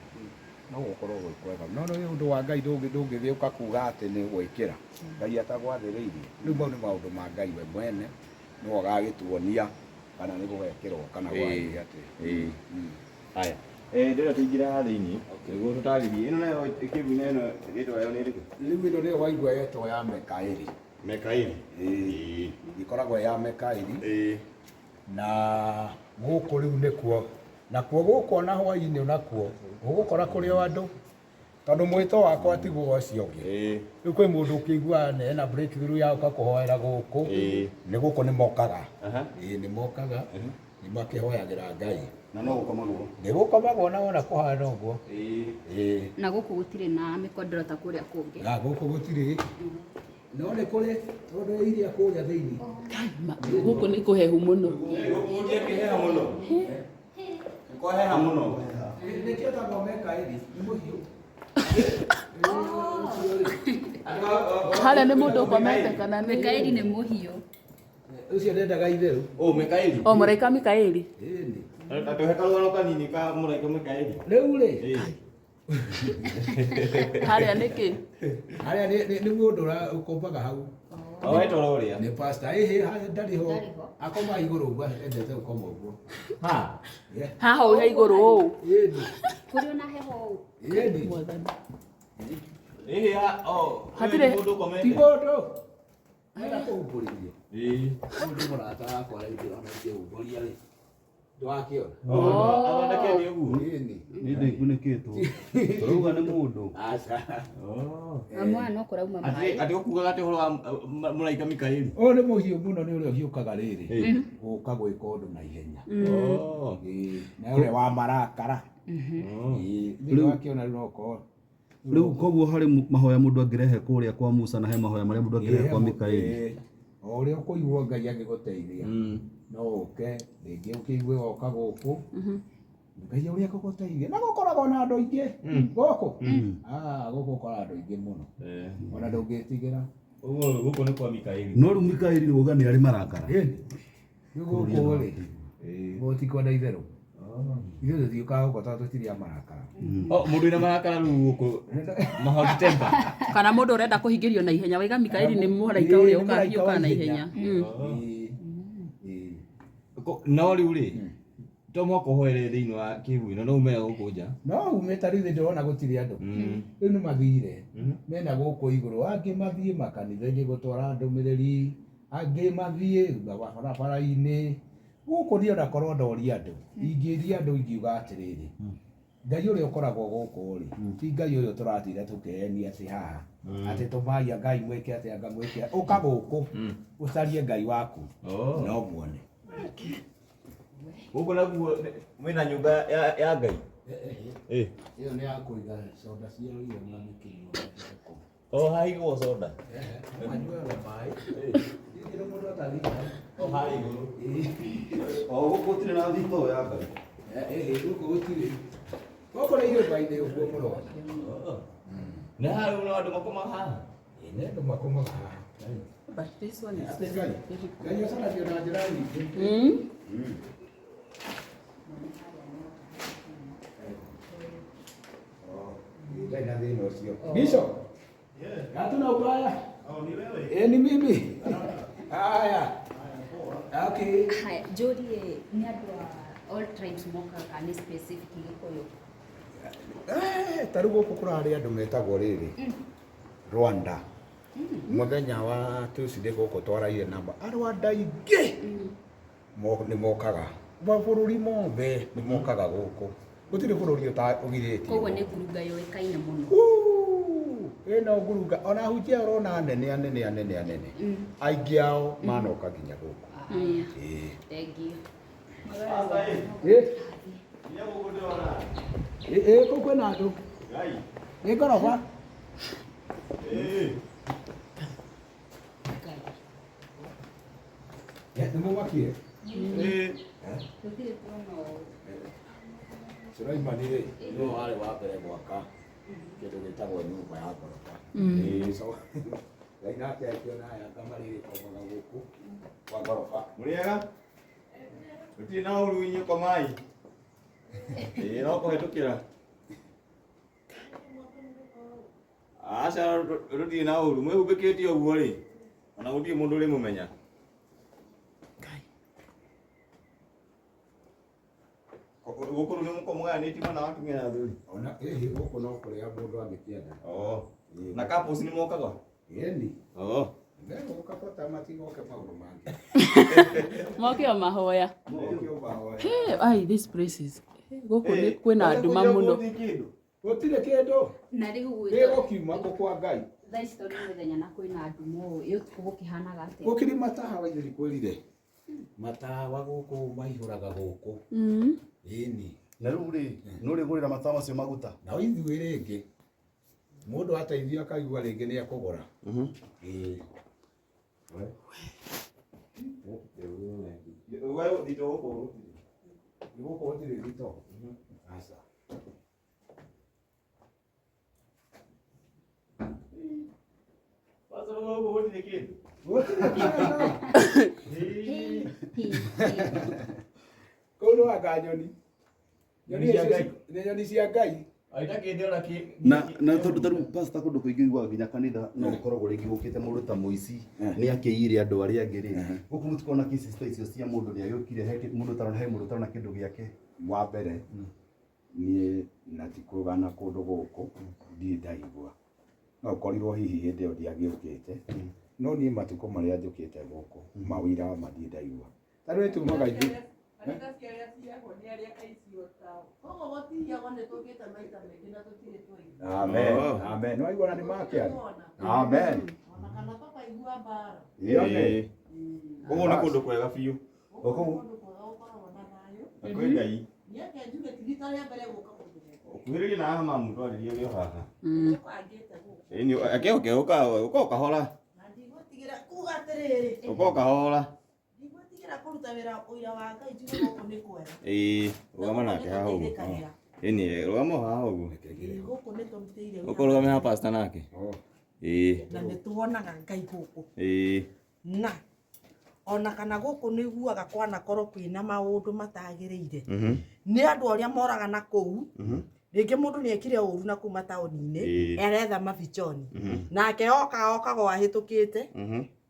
B: no gũkorwo gwĩ kwega. No nĩ ũndũ wa Ngai ndũngĩthiĩ ũkakuga atĩ nĩ gwĩkĩra Ngai atagwathĩrĩirie. Rĩu mau nĩ maũndũ ma Ngai we mwene, nĩwe ũgagĩtuonia kana nĩ gũgekĩrwo kana gwathiĩ atĩa.
A: Haya. Ndĩrenda tũingĩre haha thĩinĩ nĩguo tũtarĩrie. Ĩno nayo ĩkĩbu ĩno rĩtwa rĩayo nĩ rĩrĩkũ?
B: Rĩu ĩno nĩyo waigua yetwo ya Mekaeli.
A: Mekaeli.
B: Ĩĩ, ĩkoragwo ya Mekaeli. Na gũkũ rĩu nĩkuo, nakuo gũkũ ona hwainĩ onakuo ũgũkora kũrĩ o andũ, tondũ mwĩto wakwa tiguo ũcio ũngĩ. Rĩu kwĩ mũndũ ũkĩiguaga nĩ ena breakthrough ya gũka kũhoera gũkũ, nĩ gũkũ nĩ mokaga. Ĩĩ, nĩ mokaga, nĩ makĩhoyagĩra Ngai.
C: Na no gũkomagwo.
B: Nĩ gũkomagwo na wona kũhana ũguo. Ĩĩ.
E: Na gũkũ gũtirĩ na mĩkondoro ta kũrĩa kũngĩ.
B: Na gũkũ gũtirĩ. No nĩ kũrĩ tondũ iria kũrĩa thĩinĩ.
D: Gũkũ nĩ kũhehu mũno.
A: Kũheha mũno. Kũheha mũno.
B: Nĩkĩo tagwo Mekaeli, nĩ mũhiũ.
D: Harĩa nĩ mũndũ ũkomete kana nĩ?
E: Mikaeli nĩ mũhiũ.
B: Ũcio ndendaga itherũ.
A: Oh, Mikaeli.
D: O mũraika Mikaeli.
B: Ĩni.
A: Atũhe karũgano kanini ka mũraika Mikaeli.
B: Rĩu rĩ,
D: Harĩa nĩkĩ?
B: Harĩa nĩ mũndũ ũkombaga hau.
A: O wetoro ũrĩa.
B: Nĩ pastor. Ĩhĩ, ndarĩ ho. Akomaga igũrũ ũguo, endete gũkoma ũguo.
A: Ha.
D: Haha ũrĩa igũrũ ũũ.
B: Ĩni.
E: Kũrĩ ona heho ũũ.
B: Ĩni.
D: Mwathani.
A: Ĩhĩ, ha, o.
D: Hatirĩ.
A: Mũndũ ũkomete.
B: Ti mũndũ. Enda kũhumbũrithio.
A: Ĩĩ.
B: Mũndũ mũrata wakwa rĩu ndĩrona ingĩhumbũria rĩ. Ndwakĩona.
A: Athondekete ũguo.
B: Ĩni.
C: Nĩ ndĩkunĩkĩtwo. Tũrauga nĩ mũndũ.
B: Aca.
E: Amwe no kũrauma maĩ.
A: Atĩ ũkugaga atĩ ũhoro wa mũraika Mikaeli.
B: Ũyũ nĩ mũhiũ mũno nĩ ũrĩa ũhiũkaga rĩrĩ. Gũka gwĩka ũndũ na ihenya. Ĩĩ, na ũrĩa wa marakara. Ĩĩ, rĩu wakĩona rĩu no ũkorwo.
C: Rĩu koguo harĩ mahoya mũndũ angĩrehe kũrĩa kwa Musa na he mahoya marĩa mũndũ angĩrehe kwa Mikaeli.
B: O ũrĩa ũkũigua Ngai agĩgũteithia. No ũke rĩngĩ ũkĩigue woka gũkũ. Ngai ũrĩa agũgũteithia. Na gũkoragwo na andũ aingĩ gũkũ. Gũkũ gũkoragwo andũ aingĩ mũno. Ona ndũngĩtigĩra.
A: Ũguo gũkũ nĩ kwa Mikaeli.
C: No rĩu Mikaeli nĩ uga nĩ arĩ marakara.
B: Ĩni. Rĩu gũkũ rĩ, gũtikwenda itherũ. Ithuĩ tũtiũkaga gũkũ tondũ tũtirĩ a marakara.
A: Oh, mũndũ wĩna marakara rĩu gũkũ ma hot temper.
D: Kana mũndũ ũrenda kũhingĩrio na ihenya. Waiga Mikaeli nĩ mũraika ũrĩa ũkahiũka na ihenya.
A: No rĩu rĩ, to mũhaka ũhoere thĩinĩ wa kĩbu ĩno, no ume gũkũ nja.
B: No ume ta rĩu ndĩrona gũtirĩ andũ. Rĩu nĩ mathire. Mena gũkũ igũrũ, angĩ mathiĩ makanitha-inĩ gũtwara ndũmĩrĩri, angĩ mathiĩ barabara-inĩ. Gũkũ niĩ ona korwo ndoria andũ, ingĩria andũ ingiuga atĩrĩrĩ, Ngai ũrĩa ũkoragwo gũkũ rĩ, ti Ngai ũyũ tũratinda tũkĩenia atĩ haha, atĩ tũmagia Ngai mwĩke atĩa, Ngai mwĩke atĩa. Ũka gũkũ, ũcarie Ngai waku, no muone.
A: Gũkũ nakuo mwĩna nyũmba ya Ngai?
B: Ĩyo nĩ ya kũiga soda cia ria na mĩkĩnyua.
A: O haigwo soda.
G: Manyuaga maĩ. Gĩkĩro mũndũ atangĩnyua.
A: O harĩa igũrũ.
C: O gũkũ gũtirĩ na thitoo ya Ngai.
G: Ĩhĩ, gũkũ gũtirĩ. Gũkũ nĩ irĩma-inĩ ũguo mũrona.
A: Na haha rĩu no andũ makomaga haha.
G: Ĩ, nĩ andũ makomaga haha.
D: But this one is
G: Atĩ
D: very,
G: Ngai,
D: very
G: Ngai acaragio na njĩra nyingĩ. Ngai na thĩna ũcio. Bishop. Hatuna ubaya. Eh, ni mimi. Haya. Okay.
E: Haya, njũrie nĩ andũ a all tribes mokaga kana nĩ specific Gĩkũyũ?
B: Eh, ta rĩu gũkũ kũrarĩ andũ metagwo rĩrĩ Rwanda mũthenya wa Tuesday gũkũ twaraire namba arwanda aingĩ nĩ mokaga mabũrũri mothe nĩ mokaga gũkũ gũtirĩ bũrũri ũgirĩtio
E: Koguo nĩ ngurunga yũĩkaine mũno.
B: Uu, ĩno ngurunga ona hunjia ũrona anene anene anene anene aingĩ ao manoka nginya gũkũ.
E: Haya,
B: Ĩĩ.
E: thengiũ.
G: Ĩ. Ĩ, ĩ, kũu kwĩna andũ. Nĩ ngoroba.
E: Ngai.
B: Nĩ mũmakire?
E: Tũtirĩ tuona ũũ.
B: Sulaimani rĩ nĩwe warĩ wa mbere gwaka kĩndũ gĩtagwo nyũmba ya ngoroba. Ĩĩ, so Ngai nake akĩona aya anga marĩgĩkomaga gũkũ kwa ngoroba.
A: Mũrĩega? Gũtirĩ na ũru inyuĩ komai. Ĩĩ no kũhetũkĩra. Aca rũtirĩ na ũru mwĩhumbĩkĩte ũguo rĩ ona gũtirĩ mũndũ ũrĩmũmenya. Gũkũ rĩu nĩ mũkoragwo mũgayanĩtie mwena wa atumia na athuri?
B: Ona ĩhĩ gũkũ no kũrĩa mũndũ angĩkĩenda.
A: Oh. Na couples nĩ mokaga?
B: Ĩni.
A: Oh.
B: Megũka bata matigoke maũndũ mangĩ.
D: Moke o mahoya.
B: Moke o mahoya.
D: Hey, ai, this place is gũkũ nĩ kwĩna nduma mũno.
G: Gũtirĩ kĩndũ.
E: Na rĩu
G: Gĩgũkiuma kũ kwa Ngai.
E: Thaa ici tondũ nĩ mũthenya na kwĩna nduma ũũ, ĩ ũtukũ gũkĩhanaga atĩa?
B: Gũkĩrĩ matawa ithe ndikwĩrire. Matawa gũkũ maihũraga gũkũ. Ĩni.
C: Na rĩu rĩ, nĩ ũrĩgũrĩra matawa macio maguta?
B: Na ithuĩ rĩngĩ mũndũ ateithio akaigua rĩngĩ nĩ ekũgũra. Ĩĩ. Gũkũ gũtirĩ thitoo. Aca. Gũtirĩ kĩndũ. Kũu nĩ wanga nyoni. Nyoni
A: Nyoni cia Ngai.
G: Nĩ nyoni cia Ngai.
C: Na na tondũ ta rĩu pastor kũndũ kũingĩ ũiguaga nginya kanitha no gũkoragwo rĩngĩ gũkĩte mũndũ ta mũici nĩ akĩiyire andũ arĩa angĩ rĩ gũkũ mũtikoragwo na cases ta icio cia mũndũ nĩ agĩũkire he mũndũ ũtarona he mũndũ ũtarona kĩndũ gĩake.
B: Wa mbere niĩ na ti kũgana kũndũ gũkũ ndirĩ ndaigua no ũkorirwo hihi hĩndĩ ĩyo ndiagĩũkĩte no niĩ matukũ marĩa njũkĩte gũkũ mawĩra ma ndirĩ ndaigua ta rĩu tumaga ithuĩ
H: Kanitha ciarĩa ciiyagwo nĩ arĩa aici o tao. Koguo gũtiyagwo nĩ tũkĩte maita maingĩ na tũtirĩ twaigua.
B: Amen.
A: Oh.
B: Amen. No waigua na nĩ makĩaria.
H: Tuona.
B: Amen.
H: Ona kana tũkaigua mbara.
B: Ĩone.
A: Koguo nĩ kũndũ kwega biũ.
H: Gũkũ nĩ kũndũ kwega gũkoragwo na thayũ.
A: Na kwĩ Ngai.
H: Niĩ reke njuge ti rita rĩa mbere gũka kũndũ gũkũ.
A: Ũkuhĩrĩrie na haha mamu twarĩrie ũrĩ o haha.
H: Nĩbangĩte gũka.
A: Ĩni ake oke ũka ũka o kahora.
H: Na ndigwĩtigĩra kuga atĩrĩrĩ.
A: Ũka o kahora.
H: Ndigwĩtigĩra kũruta wĩra ũira wa Ngai njuge gũkũ nĩ kwega.
A: Ĩĩ, rũgama nake haha ũguo.
H: Nĩtũteithĩkagĩra.
A: Ĩni rũgama o haha ũguo.
H: Gũkũ nĩtũrutĩire wĩra
A: Ũka ũrũgame haha pastor nake. Ĩĩ.
H: na nĩtuonaga Ngai gũkũ.
A: Ĩĩ.
H: Na ona kana gũkũ nĩ iguaga kwanakorwo kwĩna maũndũ matagĩrĩire nĩ andũ arĩa moraga na kũu rĩngĩ mũndũ nĩ ekire ũru na kũu mataũni-inĩ
A: Ĩĩ.
H: aretha mabichoni nake oka okagwo ahĩtũkĩte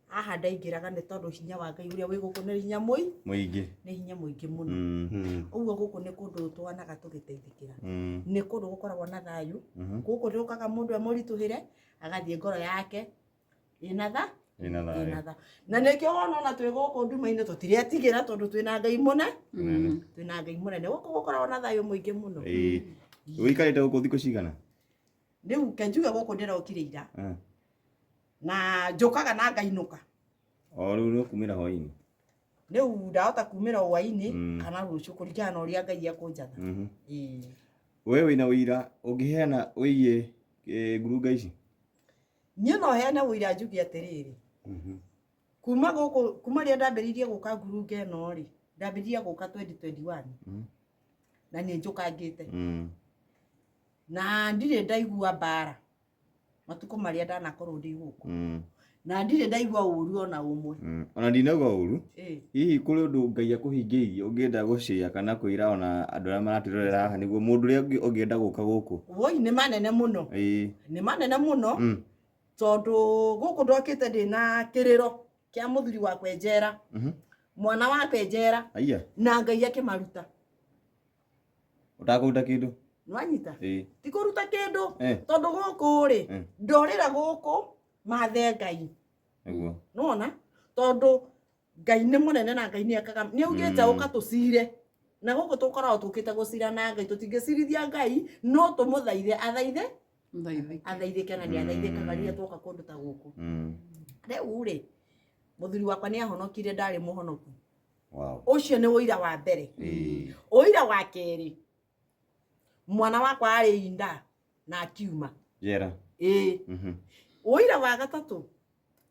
H: haha ndaingĩraga nĩ tondũ hinya wa Ngai ũrĩa wĩ gũkũ nĩ hinya mũi
A: Mũingĩ.
H: nĩ hinya mũingĩ mũno ũguo gũkũ nĩ kũndũ tuonaga tũgĩteithĩkĩra nĩ kũndũ gũkoragwo na thayũ gũkũ nĩũkaga mũndũ emũritũhĩre agathiĩ ngoro yake ĩna tha
A: Ĩna thayũ.
H: ĩna tha na nĩkĩo wona ona twĩ gũkũ nduma-inĩ tũtiretigĩra tondũ twĩna Ngai mũne twĩna Ngai mũnene gũkũ gũkoragwo na thayũ mũingĩ mũno
A: Ĩĩ. Ũikarĩte gũkũ thikũ cigana?
H: rĩu ke njuge gũkũ ndĩrokire ira na njũkaga na ngainũka
A: O rĩu nĩ ũkumĩra hwaĩ-inĩ.
H: rĩu ndahota kumĩra hwaĩ-inĩ kana rũciũ kũringana na ũrĩa Ngai ekũnjatha. Ĩĩ.
A: We wĩna ũira ũngĩheana wĩgiĩ ngurunga ici?
H: Niĩ no heane ũira njuge atĩrĩrĩ, kuma gũkũ, kuma rĩrĩa ndambĩrĩirie gũka ngurunga ĩno rĩ, ndambĩrĩirie gũka 2021 na nĩ njũkangĩte na ndirĩ ndaigua mbara matukũ marĩa ndanakorwo ndĩ gũkũ na ndirĩ ndaigua ũru ona ũmwe.
A: Ona ndinauga ũru.
H: Ĩĩ.
A: Hihi kũrĩ ũndũ Ngai akũhingĩirie ũngĩenda gũcĩa kana kwĩra ona andũ arĩa maratwĩrorera haha nĩguo mũndũ ũrĩa ũngĩenda gũka gũkũ?
H: Woi nĩ manene mũno.
A: Ĩĩ.
H: Nĩ manene mũno tondũ gũkũ ndokĩte ndĩna kĩrĩro kĩa mũthuri wakwa e njera, mwana wakwa e njera.
A: Aya.
H: Na Ngai akĩmaruta.
A: Ũtakũruta kĩndũ?
H: Nĩwanyita?
A: Ĩĩ.
H: Ti kũruta kĩndũ
A: Eh.
H: tondũ gũkũ rĩ ndorĩra gũkũ mathe Ngai.
A: Nĩguo.
H: Nĩwona? Tondũ Ngai nĩ mũnene na Ngai nĩekaga, nĩaugĩte ũka tũcire. Na gũkũ tũkoragwo tũkĩte gũcira na Ngai, tũtingĩcirithia Ngai, no tũmũthaithe athaithe, athaithĩke na nĩathaithĩkaga rĩrĩa twoka kũndũ ta gũkũ. Rĩu rĩ, mũthuri wakwa nĩahonokire, ndarĩ mũhonoku.
A: Wow.
H: Ũcio nĩ ũira wa mbere.
A: Ĩĩ.
H: Ũira wa kerĩ, mwana wakwa arĩ inda na akiuma.
A: Njera.
H: Ĩĩ. Ũira wa gatatũ,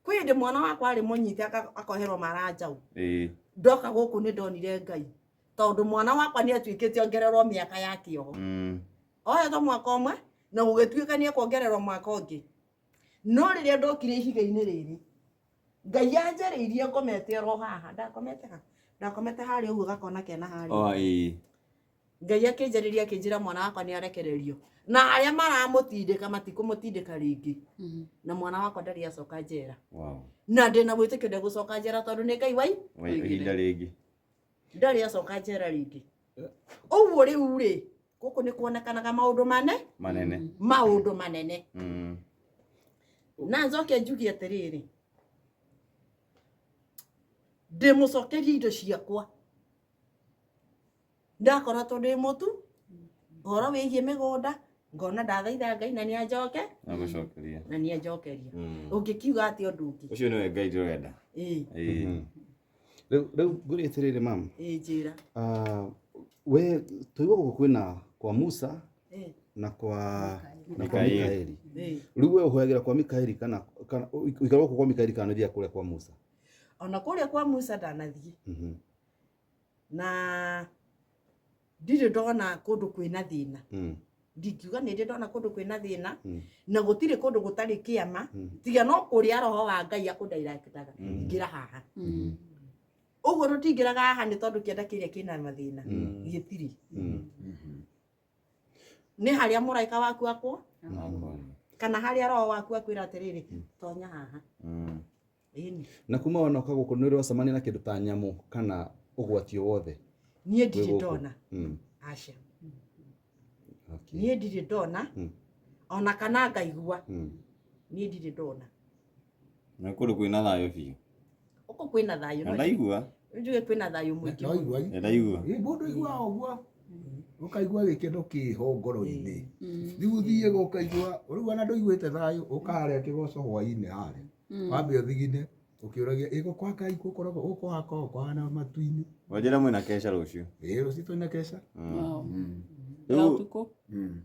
H: kwĩ hĩndĩ mwana wakwa arĩ mũnyite akoherwo mara njaũ.
A: Ĩĩ.
H: Ndoka gũkũ nĩ ndonire Ngai tondũ mwana wakwa nĩ atuĩkĩte ongererwo mĩaka ya kĩoho. Ohetwo mwaka ũmwe na gũgĩtuĩka nĩ ekuongererwo mwaka ũngĩ. No rĩrĩa ndokire ihiga-inĩ rĩrĩ, Ngai anjarĩirie ngomete oro haha, ndakomete ha? Ndakomete harĩa ũguo gakona kena harĩa.
A: Oh, ĩĩ.
H: Ngai akĩnjarĩria akĩnjĩra mwana wakwa nĩ arekererio. Na arĩa maramũtindĩka matikũmũtindĩka rĩngĩ. Na mwana wakwa ndarĩ acoka njera.
A: Wow.
H: Na ndĩna wĩtĩkio ndegũcoka njera tondũ nĩ Ngai wai
A: Wa ihinda rĩngĩ.
H: Ndarĩ acoka njera rĩngĩ. Ũguo rĩu rĩ, gũkũ nĩ kuonekanaga maũndũ mane?
A: Manene.
H: Maũndũ manene. Na njoke njuge atĩrĩrĩ, ndĩmũcokerie indo ciakwa. Ndakoretwo ndĩ mũtu, ũhoro wĩgiĩ mĩgũnda, ngona ndathaitha Ngai na nĩanjoke.
A: Agũcokeria.
H: Na nĩanjokeria. Ũngĩkiuga atĩa ũndũ ũngĩ?
A: Ũcio nĩwe Ngai ndĩrenda.
H: Ĩĩ.
A: Ĩĩ.
C: Rĩu rĩu ngũrie atĩrĩrĩ mam.
H: Ĩĩ njĩra.
C: We tũigua gũkũ kwĩna kwa Musa
H: Ĩĩ.
C: na kwa na kwa
A: Mikaeli.
C: Mikaeli.
H: Ĩĩ.
C: Rĩu we ũhoyagĩra kwa Mikaeli kana kana ũikara gũkũ kwa Mikaeli kana ũthiaga kũrĩa kwa Musa?
H: Ona kũrĩa kwa Musa ndanathiĩ. Na ndirĩ ndona kũndũ kwĩna thĩna. Ndingiuga nĩ ndĩ ndona kũndũ kwĩna thĩna, na gũtirĩ kũndũ gũtarĩ kĩama, tiga no kũrĩa roho wa Ngai akũndirectaga, ingĩra haha. Ũguo tũtingĩraga haha nĩ tondũ kĩanda kĩrĩa kĩna mathĩna, gĩtirĩ. Nĩ harĩa mũraika waku akwo, kana harĩa roho waku akwĩra atĩrĩrĩ, tonya haha. Ĩni.
C: Na kuma wanoka gũkũ nĩ ũrĩ wacemania na kĩndũ ta nyamũ kana ũgwati o wothe?
H: Niĩ ndirĩ
C: Wĩ gũkũ?
H: ndona. Aca. Niĩ ndirĩ ndona, ona kana ngaigua. Niĩ ndirĩ ndona.
A: Na kũndũ kwĩna thayũ biũ.
H: Gũkũ kwĩna thayũ,
A: Na
H: no
A: ndaigua.
H: njuge kwĩna thayũ mũingĩ
G: No
H: mũno.
G: igua.
A: Na ndaigua.
G: Ĩ, mũndũ aiguaga ũguo ũkaigua gĩkeno kĩho ngoro-inĩ. Rĩu ũthiaga ũkaigua, rĩu ona ndũiguĩte thayũ, ũka harĩa kĩgoco hwaĩ-inĩ harĩa. Wambe ũthigine, ũkĩũragia, ĩ kwa Ngai gũkoragwo gũkũ hakoragwo kũhana matu-inĩ.
A: Wanjĩra mwĩna keca rũciũ.
G: Ĩ, rũciũ twĩna keca.
D: Wow.
A: Rĩu,
D: Ya ũtukũ.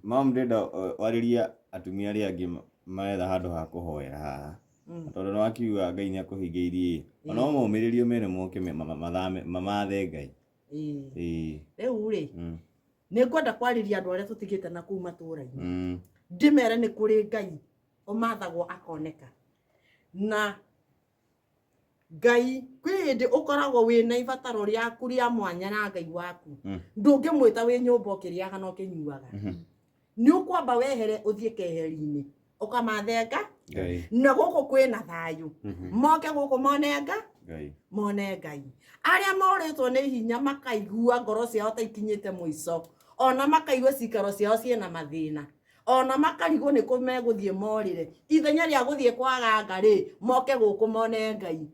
A: Mam, ndĩrenda warĩrie atumia arĩa angĩ maretha handũ ha kũhoera haha. Tondũ nĩ wakiuga Ngai nĩ akũhingĩirie. Ona no momĩrĩrio mere moke mathame mamathe Ngai.
H: Ĩĩ.
A: Ĩĩ.
H: Rĩu rĩ, nĩ ngwenda kwarĩria andũ arĩa tũtigĩte na kũu matũũra-inĩ. Ndĩmere nĩ kũrĩ Ngai ũmathagwo akoneka. Na Ngai kwĩ hĩndĩ ũkoragwo wĩna ibataro rĩaku rĩa mwanya na Ngai waku. Ndũngĩmwĩta wĩ nyũmba ũkĩrĩaga na ũkĩnyuaga. Nĩ ũkwamba wehere ũthiĩ keheri-inĩ ũkamathenga
A: Ngai.
H: na gũkũ kwĩna thayũ. Moke gũkũ mone Ngai.
A: Ngai.
H: Mone Ngai. Arĩa morĩtwo nĩ hinya makaigua ngoro ciao ta ikinyĩte mũico, ona makaigua cikaro ciao ciĩna mathĩna, ona makarigwo nĩ kũ megũthiĩ morĩre. Ithenya rĩa gũthiĩ kwa ganga rĩ, moke gũkũ mone Ngai.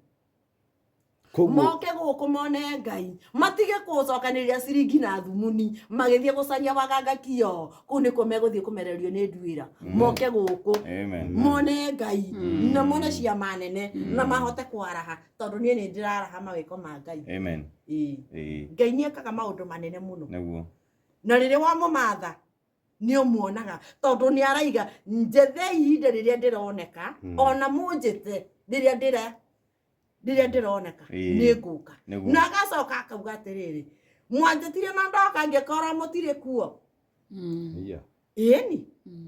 H: Moke gũkũ mone Ngai, matige gũcokanĩrĩria ciringi na thumuni, magĩthiĩ gũcaria waganga kio, kũu nĩkuo megũthiĩ kũmererio nĩ nduĩra. Moke gũkũ,
A: Amen.
H: mone Ngai, na mone ciama nene, na mahote kwaraha, tondũ niĩ nĩ ndĩraraha mawĩko ma Ngai.
A: Amen.
H: Ĩĩ.
A: Ĩĩ.
H: Ngai nĩ ekaga maũndũ manene mũno.
A: Nĩguo.
H: Na rĩrĩa wamũmatha, Nĩ ũmuonaga tondũ nĩ araiga njethei ihinda rĩrĩa ndĩroneka, ona mũnjĩte rĩrĩa ndĩra rĩrĩa ndĩroneka, nĩ ngũka. Na agacoka akauga atĩrĩrĩ, mwanjĩtire na ndoka ngĩkora mũtirĩ kuo. Ĩni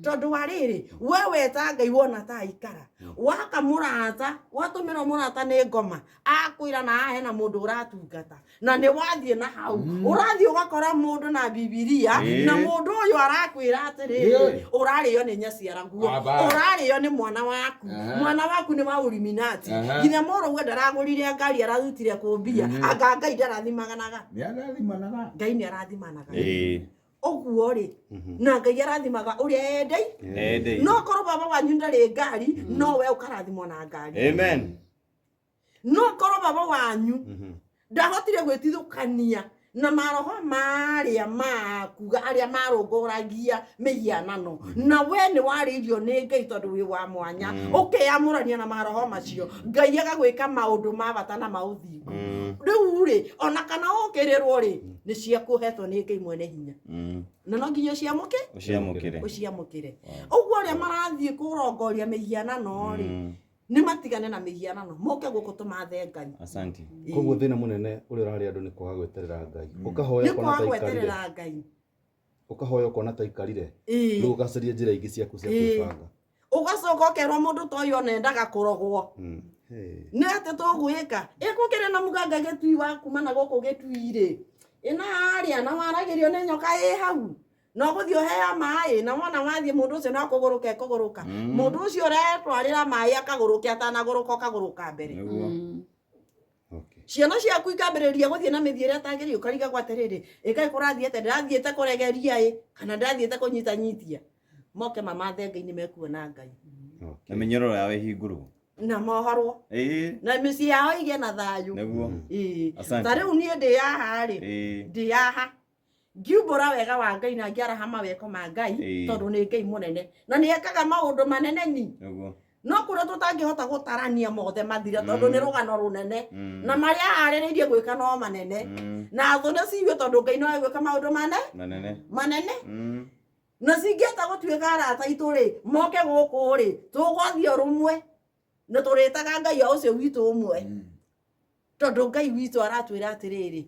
H: tondũ wa rĩrĩ, we weta Ngai wona ta aikara waka mũrata, watũmĩrwo mũrata nĩ ngoma akwĩra na haha hena mũndũ ũratungata, na nĩ wathiĩ na hau ũrathiĩ ũgakora mũndũ na Bibilia, na mũndũ ũyũ arakwĩra atĩrĩrĩ, ũrarĩo nĩ nyaciaraguo, ũrarĩo nĩ mwana waku, mwana waku nĩ wa Illuminati, nginya mũrũguo ndaragũrire ngari, ararutire kũmbia, anga Ngai ndarathimanaga?
B: Nĩ arathimanaga.
H: Ngai nĩ arathimanaga. Ũguo rĩ, na Ngai arathimaga ũrĩa endei.
A: Endei.
H: No korwo baba wanyu ndarĩ ngari, no we ũkarathimwo na ngari.
A: Amen.
H: No korwo baba wanyu ndahotire gwĩtithũkania na maroho marĩa makuga arĩa marũngũragia mĩhianano, na we nĩ warĩirio nĩ Ngai tondũ wĩ wa mwanya, ũkeyamũrania na maroho macio, Ngai agagwĩka maũndũ ma bata na ma ũthingu. Rĩu rĩ, ona kana ũkĩrĩrwo rĩ, nĩ ciaku ũhetwo nĩ Ngai mwene hinya, na no nginya ũciamũke.
A: Ũciamũkĩre.
H: Ũciamũkĩre. Ũguo arĩa marathiĩ kũrongoria mĩhianano rĩ, nĩ matigane na mĩhianano, moke gũkũ tũmathe Ngai.
A: Asante.
C: Koguo thĩna mũnene ũrĩa ũrarĩ andũ nĩ kwaga gweterera Ngai, ũkahoya
H: Nĩ
C: ũkona
H: kwaga
C: ta ikarire.
H: gweterera Ngai.
C: Ũkahoya ũkona ta ikarire, rĩu ũgacaria njĩra ingĩ ciaku cia kwĩbanga.
H: Ũgacoka ũkerwo mũndũ ta ũyũ ona endaga kũrogwo.
C: Hey.
H: Nĩ atĩ tũgwĩka ĩkũkĩrĩ na mũganga gĩtui wa kuma na gũkũ gĩtui rĩ, ĩna harĩa na waragĩrio nĩ nyoka ĩ hau, no gũthiĩ ũheo maĩ, na wona wathiĩ mũndũ ũcio no kũgũrũka ekũgũrũka. Mũndũ ũcio ũretwarĩra maĩ akagũrũke, atanagũrũka ũkagũrũka mbere. Ciana ciaku ikambĩrĩria gũthiĩ na mĩthiĩre ĩtagĩrĩire, ũkarigagwo atĩrĩrĩ, ĩkaĩ kũrathiĩte, ndĩrathiĩte kũregeria ĩ kana ndĩrathiĩte kũnyitanyitia. Moke mamathe Ngai, nĩ mekuona Ngai.
A: Na mĩnyororo yao ĩhingũrwo.
H: Na mohorwo. Na mĩciĩ yao ĩgĩe na thayũ.
A: Nĩguo. Asante.
H: Ta rĩu niĩ ndĩ haha rĩ, ndĩ haha ngiumbũra wega wa Ngai na ngĩaraha maweko ma Ngai, tondũ nĩ Ngai mũnene na nĩ ekaga maũndũ manene ni. No kũrĩa tũtangĩhota gũtarania mothe mathira, tondũ nĩ rũgano rũnene, na marĩa aharĩrĩirie gwĩka no manene, na thũ nĩ ciigue, tondũ Ngai no egwĩka maũndũ mane
A: Manene.
H: Manene. Na cingĩhota gũtuĩka arata aitũ rĩ, moke gũkũ rĩ, tũgwathiĩ o rũmwe na tũrĩtaga Ngai o ũcio witũ ũmwe, tondũ Ngai witũ aratwĩra atĩrĩrĩ,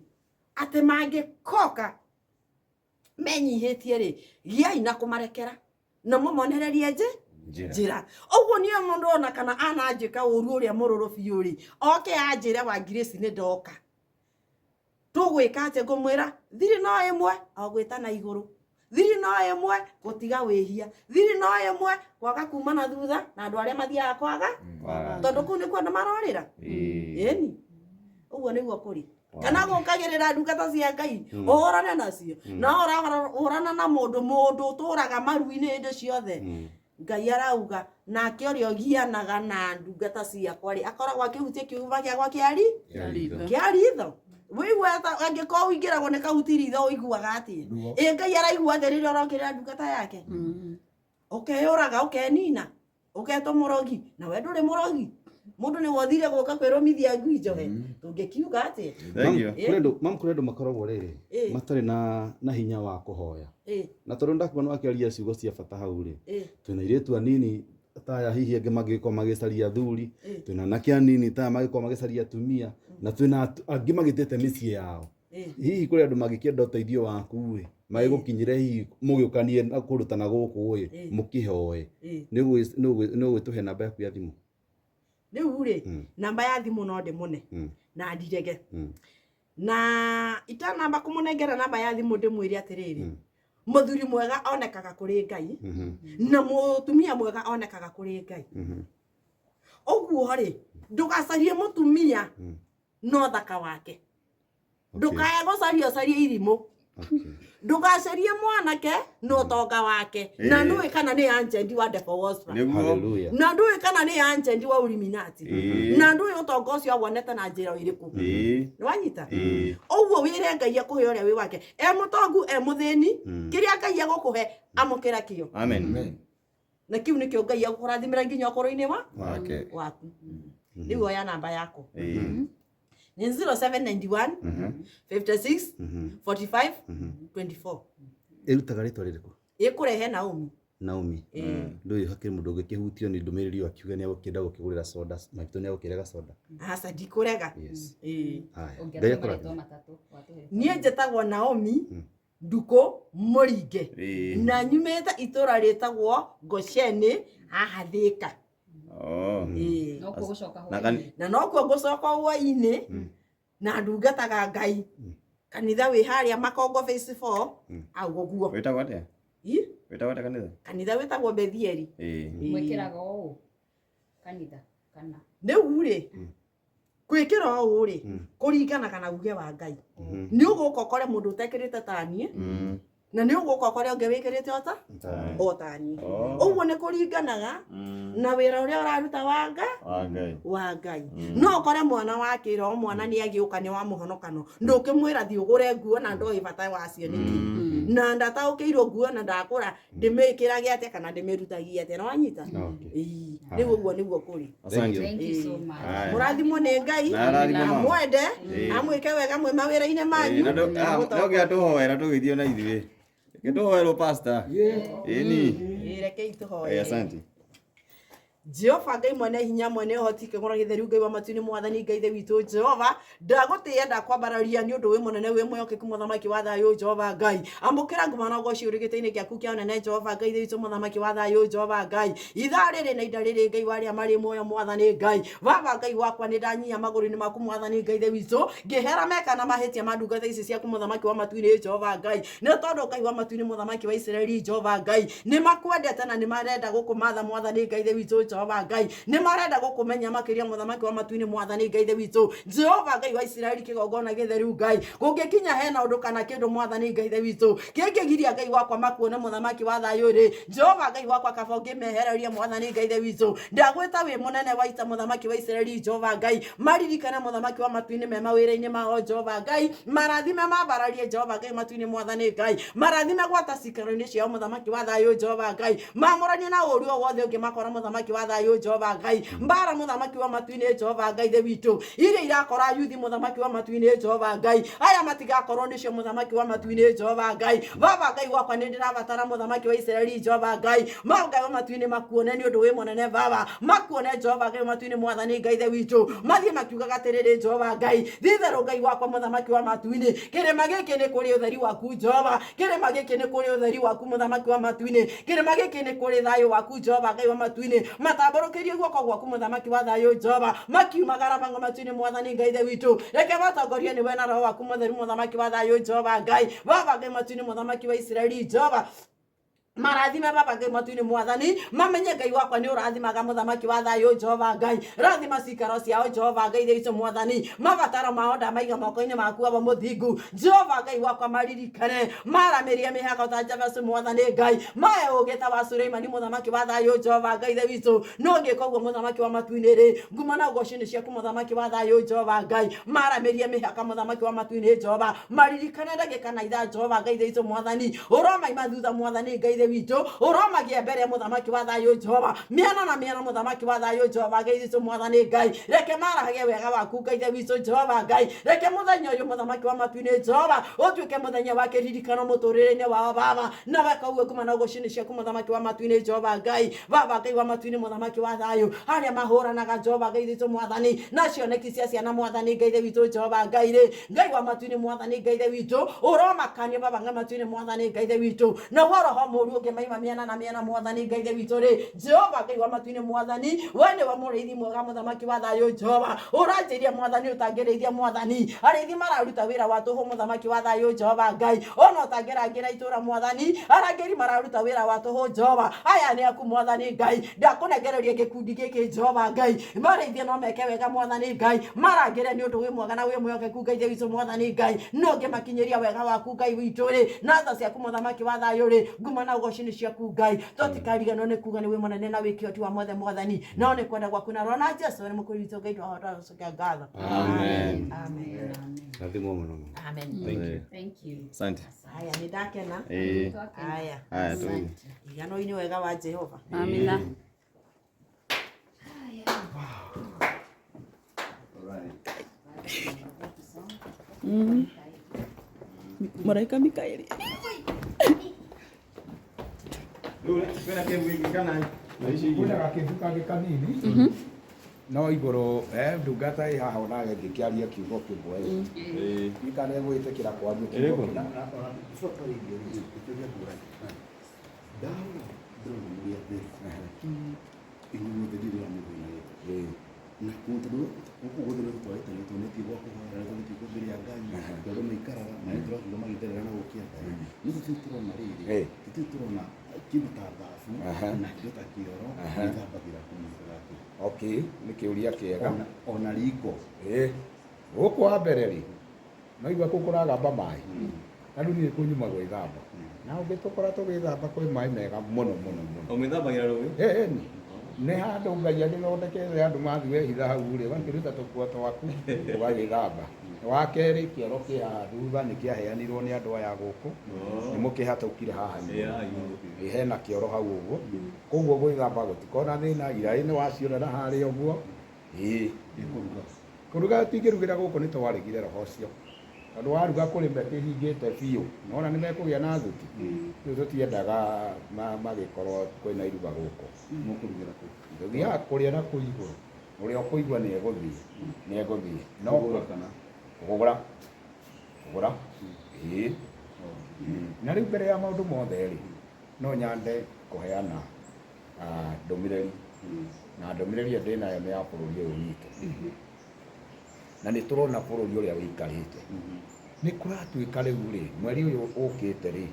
H: atĩ mangĩkoka menyihĩtie rĩ, gĩai na kũmarekera na mũmonererie nje
A: Njĩra.
H: Njĩra. Ũguo niĩ mũndũ ona kana ananjĩka ũru ũrĩa mũrũrũ biũ rĩ, oke anjĩre wa Grace nĩ ndoka, tũgwĩka atĩ ngũmwĩra thiri no ĩmwe, o gwĩta na igũrũ, thiri no ĩmwe, gũtiga wĩhia, thiri no ĩmwe, kwaga kuma na thutha na andũ arĩa mathiaga kwaga,
A: Kwaga.
H: tondũ kũu nĩkuo andũ marorĩra. Ĩni ũguo nĩguo kũrĩ. Kana gũkagĩrĩra ndungata cia Ngai, ũhũrane nacio, no ũrahũrana na mũndũ mũndũ ũtũraga maru-inĩ hĩndĩ ciothe. Ngai arauga nake ũrĩa ũgianaga na ndungata ciakwa rĩ, akoragwo akĩhutia kiuga gĩakwa kĩa ri kĩa ritho. Wĩigua angĩkorwo ũingĩragwo nĩ kahuti ritho, ũiguaga atĩa? Ĩ Ngai araigua atĩa rĩrĩa ũrokĩrĩra ndungata yake, ũkeyũraga, ũkenina, ũketwo mũrogi, na we ndũrĩ mũrogi, mũndũ nĩ wothire gũka kwĩrũmithia ngui njohe, tũngĩkiuga atĩa?
A: Thank you.
C: Kũrĩ andũ mam, kũrĩ andũ makoragwo rĩrĩ matarĩ na hinya wa kũhoya, na tondũ ndakuona wakĩaria ciugo cia bata hau rĩ, twĩna airĩtu anini taya hihi angĩ mangĩgĩkorwo magĩcaria athuri, twĩna anake anini taya mangĩkorwo magĩcaria atumia, na twĩna angĩ magĩtĩte mĩciĩ yao. Hihi kũrĩ andũ mangĩkĩenda ũteithio waku ĩ, magĩgũkinyĩre hihi mũgĩũkanie na kũndũ ta na gũkũ ĩ, mũkĩhoe, nĩ ũgwĩtũhe namba yaku ya thimũ?
H: Rĩu rĩ, namba ya thimũ no ndĩmũne na ndirege, na itanamba kũmũnengera namba ya thimũ, ndĩmwĩre atĩrĩrĩ, mũthuri mwega onekaga kũrĩ Ngai, na mũtumia mwega onekaga kũrĩ Ngai. Ũguo rĩ, ndũgacarie mũtumia no thaka wake, ndũkae gũcaria, ũcarie irimũ. Ndũgacarie mwanake no ũtonga wake, na ndũĩ kana nĩ agent wa devil worshiper.
A: Nĩguo.
H: Na ndũĩ kana nĩ agent wa Illuminati, na ndũĩ ũtonga ũcio awonete na njĩra ĩrĩkũ. Nĩ wanyita? Ũguo wĩre Ngai akũhe ũrĩa wĩ wake, e mũtongu e mũthĩni, kĩrĩa Ngai egũkũhe amũkĩra kĩo.
A: Amen.
H: Na kĩu nĩkĩo Ngai egũkũrathimĩra nginya ũkũrũ-inĩ wa
A: Wake.
H: waku. Rĩu oya namba yakwa, nĩ 0791 56 45 24.
C: Ĩrutaga rĩtwa rĩrĩkũ?
H: Ĩkũrehe Naomi.
C: Naomi. Ndũĩ hakĩrĩ mũndũ ũngĩkĩhutio nĩ ndũmĩrĩri ĩyo akiuge nĩ egũkĩenda gũkĩgũrĩra soda, maitũ nĩ egũkĩrega soda.
H: Aca ndikũrega.
C: Yes.
H: Ĩĩ.
C: Haya. Ngai
E: Ũngĩatũhe marĩtwa
C: akũrathime.
E: matatũ watũhe.
H: Niĩ njĩtagwo Naomi Ndukũ Mũringe. Na nyumĩte itũra rĩtagwo Gosheni haha Thĩka.
A: Oh.
H: Ĩĩ.
E: Nokuo gũcoka
A: Na
E: hwaĩ-inĩ.
H: Na nokuo ngũcoka hwaĩ-inĩ na ndungataga Ngai. Kanitha wĩ harĩa Makongo phase 4 hau ũguo.
A: Wĩtagwo atĩa?
H: Ĩ?
A: Wĩtagwo atĩa kanitha?
H: Kanitha wĩtagwo Bethieli.
A: Ĩĩ.
E: Mwĩkĩraga ũũ kanitha kana
H: Rĩu rĩ gwĩkĩra ũũ rĩ kũringanaga na uge wa Ngai. Nĩ ũgũka ũkore mũndũ ũtekĩrĩte ta niĩ na nĩ ũgũka ũkore ũngĩ wĩkĩrĩte ota o ta niĩ. Ũguo nĩ kũringanaga na wĩra ũrĩa ũraruta wa Ngai
A: Wa Ngai.
H: wa Ngai. No ũkore mwana wa kĩroho mwana nĩ agĩũka nĩ wa mũhonokano ndũkĩmwĩra thiĩ ũgũre nguo na ndoĩ bata wacio nĩkĩ na ndataũkĩirwo nguo na ndakũra ndĩmĩkĩrage atĩa kana ndĩmĩrutagie atĩa nĩwanyita?
C: Okay.
H: Ĩĩ, rĩu ũguo nĩguo kũrĩ.
A: Asante.
E: Thank you so much.
A: Haya.
H: Mũrathimwo nĩ Ngai
A: Na arathimwo mama.
H: amwende
A: Ĩĩ.
H: amwĩke wega mwĩ mawĩra-inĩ manyu
A: Na
H: na
A: no nginya tũhoera tũgĩthiĩ na ithuĩ. Reke tũhoerwo pastor. Ĩni.
H: Ĩĩ, rekei tũhoe.
A: Eh, asante.
H: Jehova Ngai mwene hinya mwene ũhoti kĩgũra gĩtheru Ngai wa matu-inĩ mwathani Ngai ithe witũ Jehova ndagũtĩĩa ndakwambararia nĩ ũndũ wĩ mũnene wĩ mwĩhokeku mũthamaki wa thayũ Jehova Ngai amũkĩra nguma na ũgoci ũrĩ gĩtĩ-inĩ gĩaku kĩa ũnene Jehova Ngai ithe witũ mũthamaki wa thayũ Jehova Ngai ithaa rĩrĩ na ihinda rĩrĩ Ngai wa arĩa marĩ muoyo mwathani Ngai baba Ngai wakwa nĩ ndanyihia magũrũ-inĩ maku mwathani Ngai ithe witũ ngĩhera meka na mahĩtia ma ndungata ici ciaku mũthamaki wa matu-inĩ Jehova Ngai nĩ tondũ Ngai wa matu-inĩ mũthamaki wa Isiraeli Jehova Ngai nĩ makwendete na nĩ marenda gũkũmatha mwathani Ngai ithe witũ Jehova Ngai nĩ marenda gũkũmenya makĩria mũthamaki wa matu-inĩ mwathani Ngai ithe witũ Jehova Ngai wa Isiraeli kĩgongona gĩtheru Ngai kũngĩkinya hena ũndũ kana kĩndũ mwathani Ngai ithe witũ kĩngĩgiria Ngai wakwa makuone mũthamaki wa thayũ rĩ Jehova Ngai wakwa kaba ũngĩmehereria mwathani Ngai ithe witũ ndagwĩta wĩ mũnene wa ita mũthamaki wa Isiraeli Jehova Ngai maririkane mũthamaki wa matu-inĩ me mawĩra-inĩ mao Jehova Ngai marathime mambararie Jehova Ngai matu-inĩ mwathani Ngai marathime gwata cikaro-inĩ ciao mũthamaki wa thayũ Jehova Ngai mamũranie na ũru o wothe ũngĩmakora mũthamaki wa thayũ Jehova Ngai mbara mũthamaki wa matu-inĩ Jehova Ngai ithe witũ iria irakora yuthi mũthamaki wa matu-inĩ Jehova Ngai aya matigakorwo nĩcio mũthamaki wa matu-inĩ Jehova Ngai baba Ngai wakwa nĩ ndĩrabatara mũthamaki wa Isiraeli Jehova Ngai Ngai wa matu-inĩ makuone nĩ ũndũ wĩ mũnene baba makuone Jehova Ngai wa matu-inĩ mwathani Ngai ithe witũ mathiĩ makiugaga atĩrĩrĩ Jehova Ngai thitherũ Ngai wakwa mũthamaki wa matu-inĩ kĩrĩma gĩkĩ nĩ kũrĩ ũtheri waku Jehova kĩrĩma gĩkĩ nĩ kũrĩ ũtheri waku mũthamaki wa matu-inĩ kĩrĩma gĩkĩ nĩ kũrĩ thayũ waku Jehova Ngai wa matu-inĩ matambũrũkĩrie guoko gwaku mũthamaki wa thayũ Jehova makiumagara mango matu-inĩ mwathani Ngai ithe witũ reke matongorie nĩwe na roho waku mũtheru mũthamaki wa thayũ Jehova Ngai baba Ngai matu-inĩ mũthamaki wa Isiraeli Jehova marathime baba Ngai matu-inĩ mwathani mamenye Ngai wakwa nĩ ũrathimaga mũthamaki wa thayũ Jehova Ngai rathima cikaro ciao Jehova Ngai ithe witũ mwathani mabataro mao ndamaiga moko-inĩ maku aba mũthingu Jehova Ngai wakwa maririkane maramĩrie mĩhaka ta Jabesu mwathani Ngai mae ũũgĩ ta wa Suleimani mũthamaki wa thayũ Jehova Ngai ithe witũ no ngĩka ũguo mũthamaki wa matu-inĩ rĩ nguma na ũgoci nĩ ciaku mũthamaki wa thayũ Jehova Ngai maramĩrie mĩhaka mũthamaki wa matu-inĩ Jehova maririkane ndagĩka na ithaa Jehova Ngai ithe witũ mwathani ũromaima thutha mwathani Ngai ithe witũ ũromagia mbere mũthamaki wa thayũ Jehova mĩena na mĩena mũthamaki wa thayũ Jehova Ngai ithe witũ mwathani Ngai reke marahage wega waku Ngai ithe witũ Jehova Ngai reke mũthenya ũyũ mũthamaki wa matu-inĩ Jehova ũtuĩke mũthenya wa kĩririkano mũtũrĩre-inĩ wao baba na weka ũguo nguma na ũgoci nĩ ciaku mũthamaki wa matu-inĩ Jehova Ngai baba Ngai wa matu-inĩ mũthamaki wa thayũ arĩa mahũranaga Jehova Ngai ithe witũ mwathani na cioneki cia ciana mwathani Ngai ithe witũ Jehova Ngai rĩ Ngai wa matu-inĩ mwathani Ngai ithe witũ ũromakania baba Ngai matu-inĩ mwathani Ngai ithe witũ naguo roho mũũru ũngĩmaima mĩena na mĩena mwathani Ngai ithe witũ rĩ Jehova Ngai wa matu-inĩ mwathani we nĩwe mũrĩithi mwega mũthamaki wa thayũ Jehova ũranjĩria mwathani ũtangĩrĩithia mwathani arĩithi mararuta wĩra wa tũhũ mũthamaki wa thayũ Jehova Ngai ona ũtangĩrangĩra itũra mwathani arangĩri mararuta wĩra wa tũhũ Jehova aya nĩ aku mwathani Ngai ndakũnengereria gĩkundi gĩkĩ Jehova Ngai marĩithie no meke wega mwathani Ngai marangĩre nĩ ũndũ wĩ mwega na wĩ mwĩhokeku Ngai ithe witũ mwathani Ngai no ngĩmakinyĩria wega waku Ngai witũ rĩ na tha ciaku mũthamaki wa thayũ rĩ nguma na ũgoci nĩ ciaku Ngai tũtikariganĩrwo nĩ kuga nĩ wĩ mũnene na wĩ kĩhoti wa mothe mwathani no nĩ kwenda gwaku na roho na Jesu nĩ mũkũri witũ Ngai twahota gũcokia ngatho.
A: Amen.
H: Amen.
C: Rathimwo mũno.
H: Amen.
A: Thank you.
E: Thank you.
A: Asante.
H: Haya nĩ ndakena.
A: Ĩĩ.
H: Haya.
A: Haya tũthiĩ.
H: Iganoi-inĩ wega wa Jehova.
D: Amina. Mũraika Mikaeli.
A: Kwĩna kĩbu gĩkĩ kana na ici ingĩ?
B: Kwĩna gakĩbu kangĩ kanini no igũrũ ndungata ĩ haha onawe ĩngĩkĩaria kiugo kĩmwe ĩ nĩ kana ĩgwĩtĩkĩra kwaria kiugo
A: Ĩrĩkũ?
B: kĩna.
C: Ndarora ndĩrona mũrĩ atheru inyuothe ndirĩra mũthenya na tondũ gũkũ guothe nĩ tũtwarĩte nĩ tuonetie gwa kũhoera nĩ tuonetie kũ mbere ya Ngai kũrĩa andũ maikaraga na nĩ tũrakiuga magĩtherera na gũkĩanda no tũtirĩ tũrona rĩrĩ tũtirĩ tũrona kĩndũ ta thabu na kĩndũ ta kĩoro gĩthambagĩra kũ mũikaga atĩa?
B: Okay, nĩ kĩũria kĩega.
C: Ona riko.
B: Gũkũ wa mbere rĩ, no igua kũu kũragamba maĩ. Na rĩu niĩ kũnyuma gwĩthamba. Na ũngĩtũkora tũgĩthamba kwĩ maĩ mega mũno mũno mũno.
A: Ũmĩthambagĩra rũĩ?
B: Ĩni. Nĩ handũ Ngai agĩthondekete andũ mathiĩ wehitha hau rĩ, ũgakĩruta tũkuo twaku ũgagĩthamba. Wa kerĩ kĩoro kĩ haha thutha nĩ kĩaheanirwo nĩ andũ aya gũkũ, nĩ mũkĩhatũkire haha igũrũ. Ĩ, hena kĩoro hau ũguo. Koguo gwĩthamba gũtikoragwo na thĩna, iraĩ nĩ waciona na harĩa ũguo. Ĩĩ. Kũruga tingĩrugĩra gũkũ nĩ twaregire roho ũcio. Tondũ waruga kũrĩ mekĩhingĩte biũ, nona nĩ mekũgĩa na thuti. Rĩu tũtiendaga magĩkorwo kwĩna iruga gũkũ.
C: Mũkũrugĩra kũ?
B: Tũthiaga kũrĩa na kũu igũrũ. Ũrĩa ũkũigua nĩ egũthiĩ, nĩ egũthiĩ. No
C: Kũgũra kana?
B: Kũgũra. Kũgũra. Ĩĩ. Na rĩu mbere ya maũndũ mothe rĩ, no nyande kũheana ndũmĩrĩri. Na ndũmĩrĩri ĩyo ndĩnayo nĩ ya bũrũri ũyũ witũ. Na nĩ tũrona bũrũri ũrĩa ũikarĩte. Nĩ kũratuĩka rĩu rĩ, mweri ũyũ ũkĩte rĩ,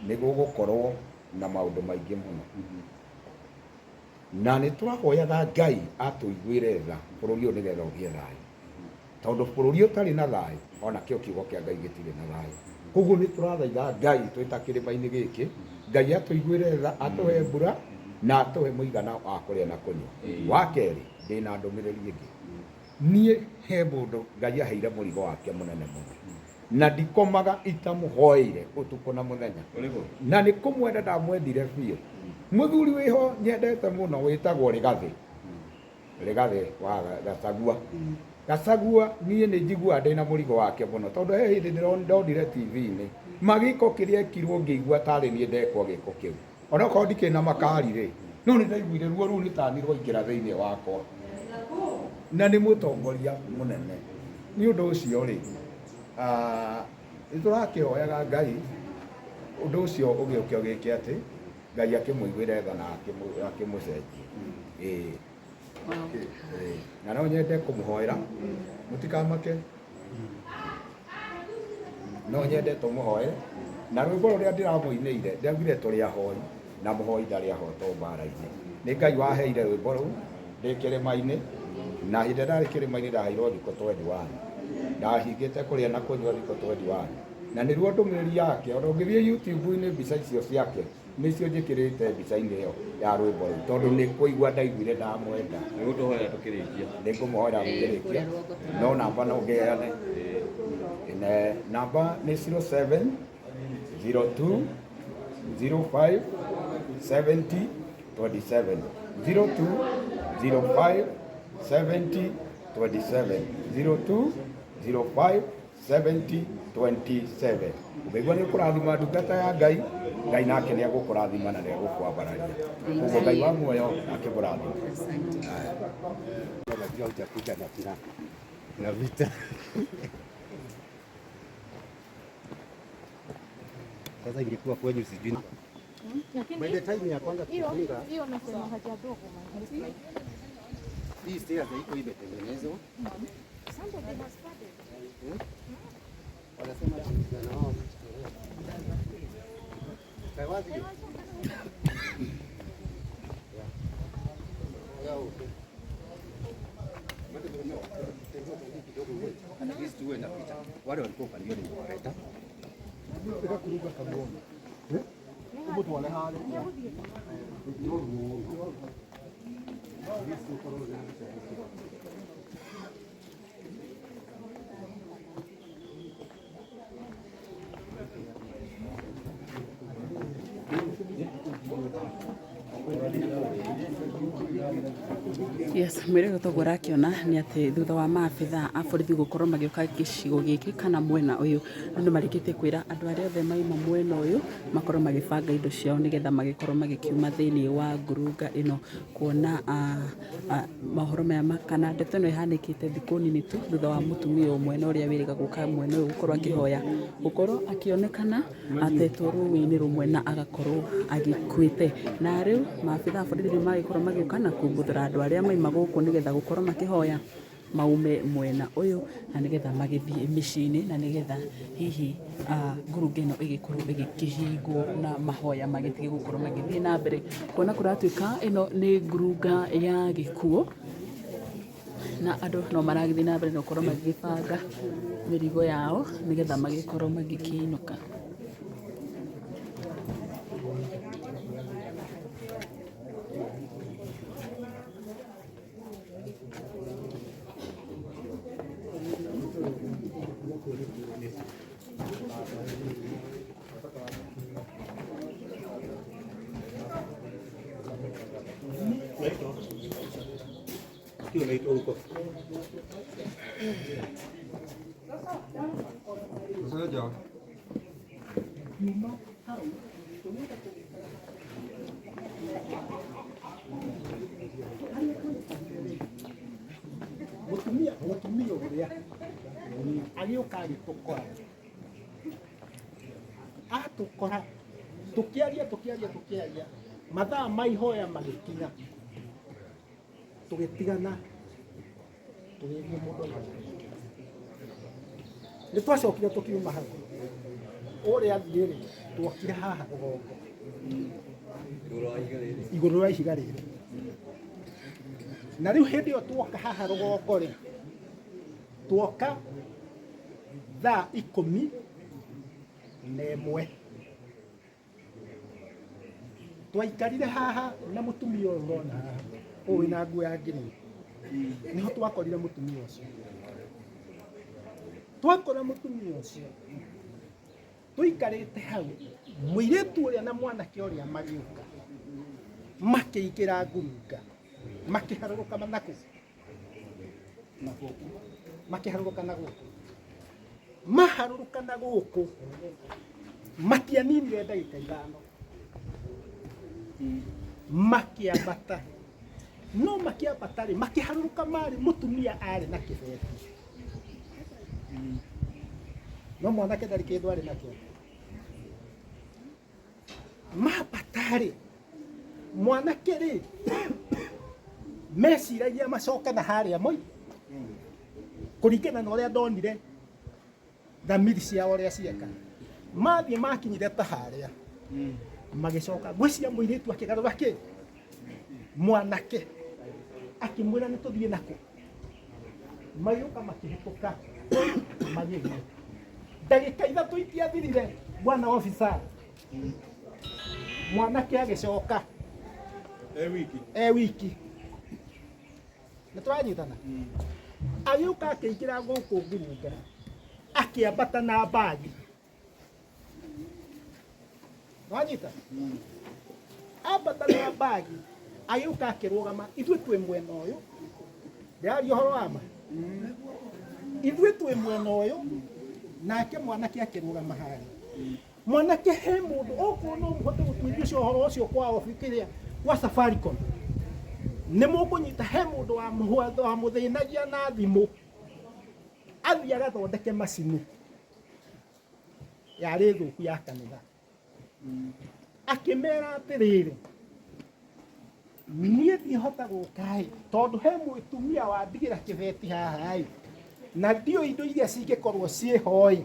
B: nĩ gũgũkorwo na maũndũ maingĩ mũno. Na nĩ tũrahoyaga Ngai atũiguĩre tha bũrũri ũyũ nĩgetha ũgĩe thayũ. Tondũ bũrũri ũtarĩ na thayũ, ona kĩo kiugo kĩa Ngai gĩtirĩ na thayũ. Koguo nĩ tũrathaitha Ngai twĩ ta kĩrĩma-inĩ gĩkĩ, Ngai atũiguĩre tha, atũhe mbura, na atũhe mũigana wa kũrĩa na kũnyua. Wa kerĩ, ndĩna ndũmĩrĩri ĩngĩ. Niĩ he mũndũ Ngai aheire mũrigo wake mũnene mũno. Na ndikomaga itamũhoeire ũtukũ na mũthenya. Na nĩ kũmwenda ndamwendire biũ. Mũthuri wĩho nyendete mũno wĩtagwo Rĩgathĩ. Rĩgathĩ wa Gachagua. Gachagua niĩ nĩ njiguaga ndĩna mũrigo wake mũno tondũ he hĩndĩ ndonire TV-inĩ magĩko kĩrĩa ekirwo ngĩigua tarĩ niĩ ndekwo gĩko kĩu. Onokorwo ndikĩrĩ na makari rĩ, no nĩ ndaiguire ruo rũu nĩ tani rwaingĩra thĩinĩ wakwa. Na nĩ mũtongoria mũnene. Nĩ ũndũ ũcio rĩ, nĩ tũrakĩhoyaga Ngai ũndũ ũcio ũgĩũke ũgĩke atĩ Ngai akĩmũiguĩre tha na akĩmũcenjia. Ĩĩ. Na no nyende kũmũhoera mũtikamake. No nyende tũmũhoere na rwĩmbo rũrĩa ndĩramũinĩire ndaugire tũrĩ ahoi na mũhoi ndarĩ ahotwo mbara-inĩ. Nĩ Ngai waheire rwĩmbo rũu ndĩ kĩrĩma-inĩ na hĩndĩ ĩrĩa ndarĩ kĩrĩma-inĩ ndaheirwo thikũ 21. Ndahingĩte kũrĩa na kũnyua thikũ 21. Na nĩruo ndũmĩrĩri yake ona ũngĩthiĩ YouTube-inĩ mbica icio ciake nĩcio njĩkĩrĩte mbica-inĩ ĩyo ya rwĩmbo rũu tondũ nĩ kũigua ndaiguire ndamwenda.
A: Nĩ gũtũhoera tũkĩrĩkia.
B: Nĩ ngũmũhoera mũkĩrĩkia no namba no ngĩheane. Namba nĩ 07 02 05 70 27 02 05 70 27 02 05 70 27. Ũngĩigua nĩ ũkũrathima ndungata ya Ngai, Ngai nake nĩ egũkũrathima na nĩ egũkwambararia. Koguo Ngai wa muoyo akĩmũrathime.
I: Najua utakuja na kila na vita. Sasa ingekuwa kwenyu sijui. By the time ya kwanza kufunga
J: hiyo nasema haja dogo man.
I: Hii stairs haiko imetengenezwa.
J: Somebody has started.
I: Wanasema vijana wao. Kawazi. At least tuwe na picha. Wale walikuwa upande ni waleta.
C: Kuruga kamuona. Umutware harĩa.
D: Yes, mwĩrĩ toguo ũrakĩona nĩ atĩ thutha wa maabitha a borithi gũkorwo magĩũka gĩcigo gĩkĩ kana mwena ũyũ, nĩ marĩkĩtie kwĩra andũ arĩa othe maima mwena ũyũ makorwo magĩbanga indo ciao nĩgetha magĩkorwo magĩkiuma thĩinĩ wa ngurunga ĩno, kuona mohoro maya kana ndeto ĩno ĩhanĩkĩte thikũ nini tu thutha wa mũtumia ũmwe na ũrĩa wĩrĩga gũka mwena ũyũ gũkorwo akĩhoya gũkorwo akĩonekana atetwo rũĩ-inĩ rũmwe na agakorwo agĩkuĩte. Na rĩu maabitha a borithi nĩ magĩkorwo magĩũka na kumbuthũra andũ arĩa maima gũkũ nĩgetha gũkorwo makĩhoya maume mwena ũyũ na nĩgetha magĩthiĩ mĩciĩ-inĩ na nĩgetha hihi ngurunga ĩno ĩgĩkorwo ĩgĩkĩhingwo na mahoya magĩtige gũkorwo magĩthiĩ na mbere. Kuona kũratuĩka ĩno nĩ ngurunga ya gĩkuũ na andũ no maragĩthiĩ na mbere na gũkorwo magĩbanga mĩrigo yao nĩgetha magĩkorwo magĩkĩinũka.
G: Mutumia mutumia uria agĩũka agĩtũkora atũkora tũkĩaria tũkĩaria tũkĩaria mathaa ma ihoya magĩkinya tũgĩtigana tũgĩthiĩ mũndũ na nĩ twacokire tũkiuma hau ũrĩa athiĩ rĩ tuokire haha rũgongo igũrũ rwa ihiga rĩrĩ na rĩu hĩndĩ ĩyo tuoka haha rũgongo rĩ tuoka thaa 11 twaikarire haha na mũtumia ũyũ ũrona haha ũyũ wĩna nguo ya ngirini nĩho twakorire mũtumia ũcio twakora mũtumia ũcio tũikarĩte hau mũirĩtu ũrĩa na mwanake ũrĩa magĩũka makĩingĩra ngurunga makĩharũrũka na kũ makĩharũrũka na gũkũ maharũrũka na gũkũ matianinire ndagĩka 5 makĩambata no makĩambata rĩ makĩharũrũka marĩ mũtumia arĩ na kĩbeti no mwanake ndarĩ kĩndũ arĩ nakĩo mambata rĩ mwanake rĩ meciragia macoke na harĩa moi kũringana na ũrĩa ndonire thamiri ciao ũrĩa cieka mathiĩ makinyire ta harĩa magĩcoka ngwĩciria mũirĩtu akĩgarũra kĩ mwanake akĩmwĩra nĩ tũthiĩ nakũ magĩũka makĩhĩtũka magĩthiĩ ndagĩka 3 itiathirire bwana officer mwanake agĩcoka e wiki nĩ tũranyitana agĩũka akĩingĩra gũkũ ngurunga akĩambata na mbagi wanyita ambata na mbagi agĩũka akĩrũgama ithuĩ twĩ mwena ũyũ ndĩraria ũhoro wa ma ithuĩ twĩ mwena ũyũ nake mwanake akĩrũgama harĩa mwanake he mũndũ okorwo no mũhote gũtuĩria ũcio ũhoro ũcio kwa obi kĩrĩa kwa Safaricom nĩ mũkũnyita he mũndũ wamũthĩnagia na thimũ athiĩ agathondeke macini yarĩ thũku ya kanitha akĩmera atĩrĩrĩ niĩ ndihota gũka ĩ tondũ he mũtumia wandigĩra kĩbeti haha ĩ na ndiũĩ indo iria cingĩkorwo ciĩho ĩ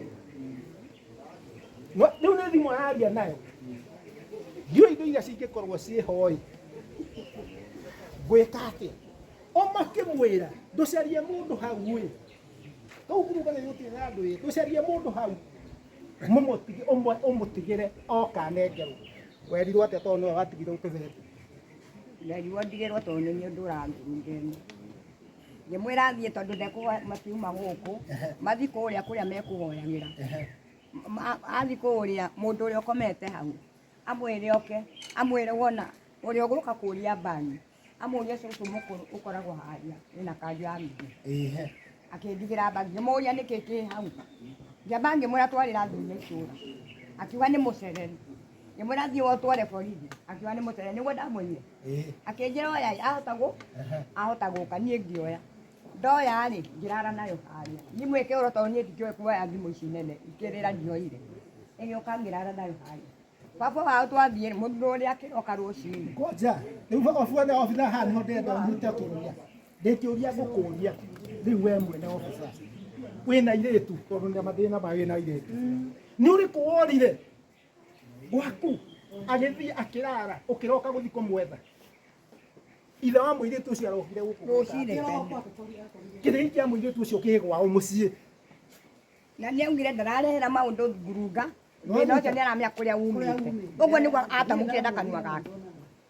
G: rĩu nĩ thimũ araria nayo ndiũĩ indo iria cingĩkorwo ciĩho ĩ ngwĩka atĩa o makĩmwĩra ndũcarie mũndũ hau ĩ kau ngurunga nĩ gũtirĩ na andũ ĩ ndũcarie mũndũ hau ũmũtigĩre oka anengerwo werirwo atĩa tondũ nĩwe watigire kĩbeti
K: Nderirwo ndigĩrwo tondũ nĩ niĩ ndũraga ngurunga ĩno ngĩmwĩra athiĩ tondũ matiuma gũkũ mathiĩ kũrĩa kũrĩa mekũhoyagĩra athiĩ kũrĩa mũndũ ũrĩa ũkomete hau amwĩre oke amwĩre wona Ũrĩa ũgũka kũria bangi amũrie cũcũ mũkũrũ ũkoragwo harĩa wĩna kanjũ ya mĩtĩ. Akĩndigĩra bangi ngĩmũria nĩkĩ kĩ hau. Ngĩamba ngĩmwĩra twarĩra athuri a itũra. Akiuga nĩ mũcereri. Ngĩmwĩra thiĩ ũtware borithi. Akiuga nĩ mũcereri nĩguo ndamwĩrire. Akĩnjĩra oya ahota gũ ahota gũka niĩ ngĩoya. Ndoya rĩ ngĩrara nayo harĩa. Thimũ ĩkĩũra tondũ niĩ ndikĩũĩ kuoya thimũ ici nene ikĩrĩra ndioire. Ĩgĩũka ngĩrara nayo harĩa. Baba wao twathiĩ mũndũ ũrĩa akĩroka rũcinĩ.
L: Ngoja, rĩu obitha obitha haha nĩho ndĩrenda ũnyite kĩũria. Ndĩ kĩũria ngũkũria rĩu we mwene obitha. Wĩna airĩtu tondũ nĩ mathĩna ma wĩna airĩtu. Nĩ ũrĩkũ worire gwaku agĩthiĩ akĩrara ũkĩroka gũthiĩ kũmwetha? Ithe wa mũirĩtu ũcio arokire gũkũ.
K: Rũcinĩ tene.
L: Kĩrĩi kĩa mũirĩtu ũcio kĩ gwao mũciĩ.
K: Na nĩ augire ndararehera maũndũ ngurunga. Thĩna ũcio nĩ aramenya kũrĩa umĩte. Ũguo nĩguo atamũkire na kanua gake.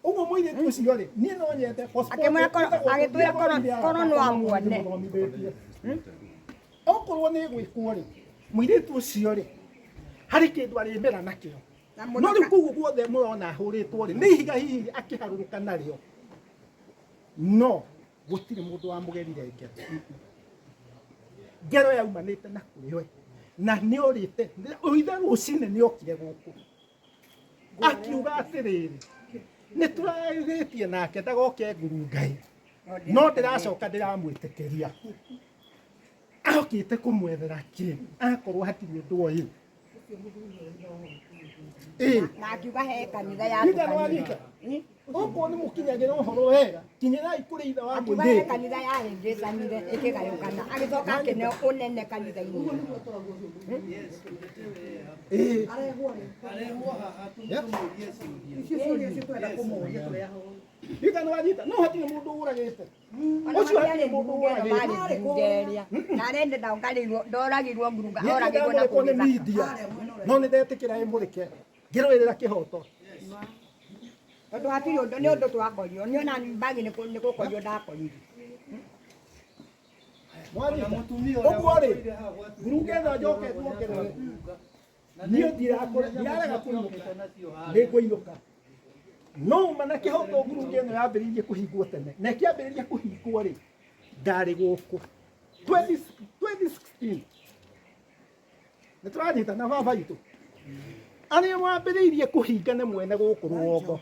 L: Ũguo mũirĩtu ũcio rĩ, niĩ no nyende
K: Akĩmwĩra korwo agĩtwĩra korwo korwo no amuone.
L: Okorwo nĩ gwĩkwo rĩ, mũirĩtu ũcio rĩ, harĩ kĩndũ arĩmera nakĩo. No rĩu kũu guothe mũrona ahũrĩtwo rĩ, nĩ ihiga hihi akĩharũrũka narĩo. No gũtirĩ mũndũ wamũgerire ngero. Ngero yaumanĩte na kũrĩ we. Na nĩ orĩte, ithe rũcinĩ nĩ okire gũkũ. Akiuga atĩrĩrĩ, nĩ tũrarĩtie nake ndagoke ngurunga-ĩ, no ndĩracoka ndĩramwĩtĩkĩria. Okĩte kũmwethera kĩ akorwo hatirĩ ũndũ oĩ. Ĩĩ.
K: Na akiuga he kanitha
L: Nyita nĩ wanyita.
K: yatukanire.
L: Okorwo nĩ mũkinyagĩra ũhoro wega, kinyĩrai kũrĩ ithe wa
K: Akiuga he
L: mũirĩtu.
K: kanitha yahĩngĩcanire ĩkĩgayũkana. Agĩcoka akĩneo ũnene kanitha-inĩ.
L: Ĩĩ. Nyita nĩ wanyita. No hatirĩ mũndũ ũragĩte.
K: Ona
L: Ũcio
K: matiarĩ
L: hatirĩ mũndũ
K: ngurunga ĩno marĩ
L: ũragĩte.
K: ngurunga ĩrĩa. Na arende ndoragirwo ngurunga
L: Niĩ
K: oragirwo na
L: ndamũrĩkwo
K: kũu
L: nĩ
K: gĩthaka.
L: media. No nĩ ndetĩkĩra ĩmũrĩke. Ngĩrũĩrĩra kĩhoto.
K: Tondũ hatirĩ ũndũ nĩ ũndũ twakorirwo. Niĩ ona mbagi nĩ gũkorio ndakorirwo.
L: Mwanyita. Ũguo rĩ, ngurunga ĩno njoke tuongerere. Niĩ ndirarega kũinũka. Nĩ ngũinũka. No uma na kĩhoto ngurunga ĩno yambĩrĩirie kũhingwo tene. Na ĩkĩambĩrĩria kũhingwo rĩ, ndarĩ gũkũ. 2016. Nĩ tũranyita na baba itũ. Arĩa wambĩrĩirie kũhinga nĩ mwene gũkũ rũgongo.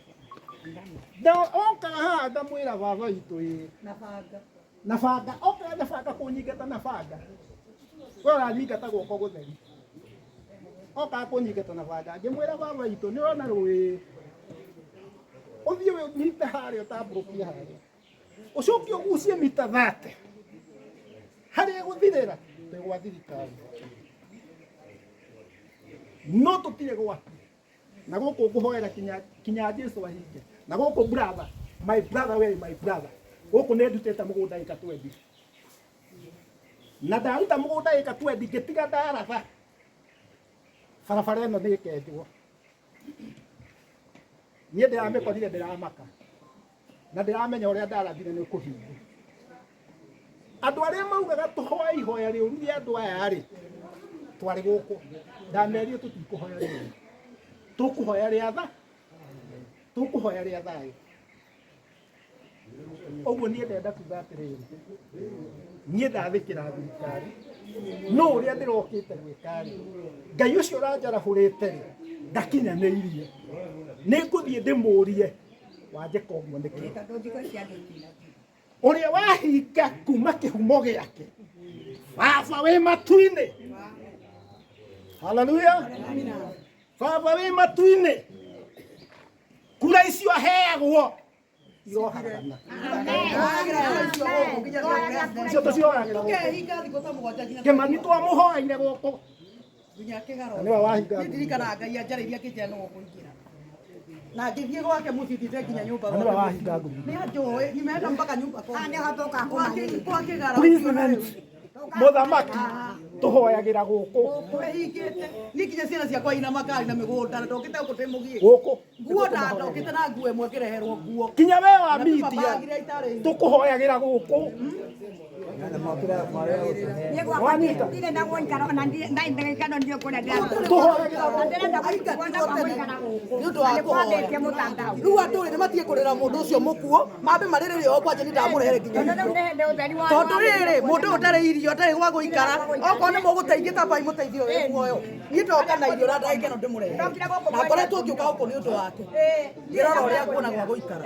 L: Na okaga haha ngamwĩra baba itũ ĩĩ. Na banga. Okaga na banga kũnyingata na banga. We ũranyingata guoko gũtheri. Okaga kũnyingata na banga. Ngĩmwĩra baba itũ nĩ ũrona rũĩ. Ũthiĩ ũnyite harĩa ũtambũrũkie harĩa. Ũcoke ũgucie mita 30. Harĩa ĩgũthirĩra twĩ gwa thirikari. No tũtirĩ gwaku. Na gũkũ ngũhoera kinya kinya Jesu ahinge. Na gũkũ brother, my brother we my brother. Gũkũ nĩ ndutĩte mũgũnda ĩka 20. Na ndaruta mũgũnda ĩka 20 ngĩtiga ndaratha. Barabara ĩno nĩ ĩkenjwo. Niĩ ndĩramĩkorire ndĩramaka. Na ndĩramenya ũrĩa ndarathire nĩ kũhingwo. Andũ arĩa maugaga tũhoe ihoya rĩũru rĩa andũ aya rĩ, twarĩ gũkũ. Ndamerire tũtikũhoya rĩũru. Tũkũhoya rĩa tha. Tũkũhoya rĩa thayũ. Ũguo niĩ ndenda kuga atĩrĩrĩ, niĩ ndathĩkĩra thirikari, no ũrĩa ndĩrokĩte gwĩka rĩ, Ngai ũcio ũranjarahũrĩte rĩ, ndakinyanĩirie. Nĩ ngũthiĩ ndĩmũrie, wanjĩka ũguo nĩkĩ?
K: Tondũ thikũ ici andũ itinathiĩ.
L: Ũrĩa wahinga kuma kĩhumo gĩake, Baba wĩ matu-inĩ. Haleluya. Baba wĩ matu-inĩ. Kura icio aheagwo iroharagana. Icio tũcihoyagĩra gũkũ. Kĩmani twamũhoeire gũkũ.
H: Nginya kĩgaro.
L: Na nĩwe wahinga.
H: Niĩ ndirikanaga Ngai anjarĩirie akĩnjĩra nĩwe ũkũingĩra. Na ngĩthiĩ gwake mũciĩ thiĩte nginya nyũmba
L: Na nĩwe wahinga ngurunga.
H: Nĩ anjũĩ, nimeenda mpaka nyumba kwa.
K: Nĩho tũkakumanĩria.
H: Kwa kĩgaro.
L: President mũthamaki tũhoyagĩra gũkũ.
H: Kwĩhingĩte. Niĩ nginya ciana ciakwa ina makari na mĩgũnda na ndokĩte gũkũ ndĩ mũgiĩ.
L: Gũkũ.
H: Nguo ndandokĩte na nguo ĩmwe ngĩreherwo nguo.
L: Kinya we wa
H: Na
L: media
H: baba itarĩ.
L: tũkũhoyagĩra gũkũ.
K: Niĩ gwakwa ndirĩ na gũikara ona ndagĩka ĩno ndiũĩ kũrĩa
M: Tũhoyagĩra
K: ndĩratũra. Ndĩrenda kuona gwa gũikara gũkũ.
M: Nĩ ũndũ wa
K: Na nĩ kwambĩtie
M: kũhoya.
K: mũtandao.
M: Rĩu andũ rĩ nĩ matige kũrĩra mũndũ ũcio mũkuũ mambe marĩrĩre o kwanja nĩ ndamũrehere nginya
K: Tondũ rĩu nĩ hĩndĩ ũtheri wa
M: tondũ rĩrĩ mũndũ ũyũ ndarĩ irio ndarĩ gwa gũikara okorwo nĩ mũgũteithia tambai mũteithio wĩ muoyo niĩ ndoka na irio na ndagĩka ĩno ndĩmũrehere na ngoretwo ngĩũka gũkũ nĩ ũndũ wake ngĩrora ũrĩa nguona gwa gũikara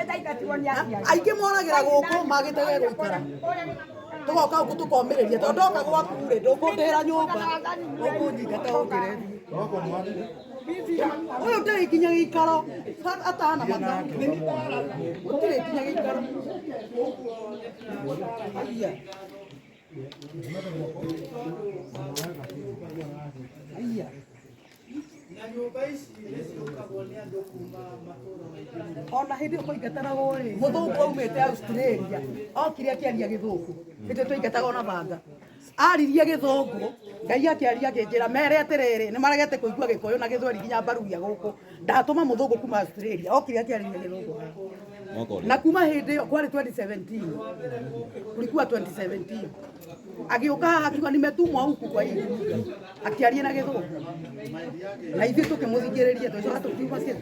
M: aingĩ moragĩra gũkũ magĩte gwa gũikara tũgoka gũkũ tũkomĩrĩria tondũ ndoka gwaku rĩ ndũkũndĩhĩra nyũmba ũkũnyingata ũnjĩre ũyũ ndarĩ nginya gĩikaro atana mata gũtirĩ nginya gĩikaro Aya. Aya.
L: Na nyũmba ici nĩ ciũkagwo nĩ andũ kuma matũũra maingĩ mũno.
M: Ona hĩndĩ ĩyo kũingatanagwo rĩ, mũthũngũ aumĩte Australia okire akĩaria gĩthũngũ, hĩndĩ twaingataga ona banga aririe gĩthũngũ, Ngai akĩaria akĩnjĩra mere atĩrĩrĩ, nĩ maregete kũigua gĩkũyũ na gĩthweri nginya mbarugia gũkũ, ndatũma mũthũngũ kuma Australia okire akĩaria gĩthũngũ haha. Na kuma hĩndĩ ĩyo kwarĩ 2017, kulikuwa 2017 agĩũka haha akiuga nimetumwa huku kwa hii lugha, akĩaria na gĩthũngũ na ithuĩ tũkĩmũthikĩrĩria tũgĩcoka tũkiuma cia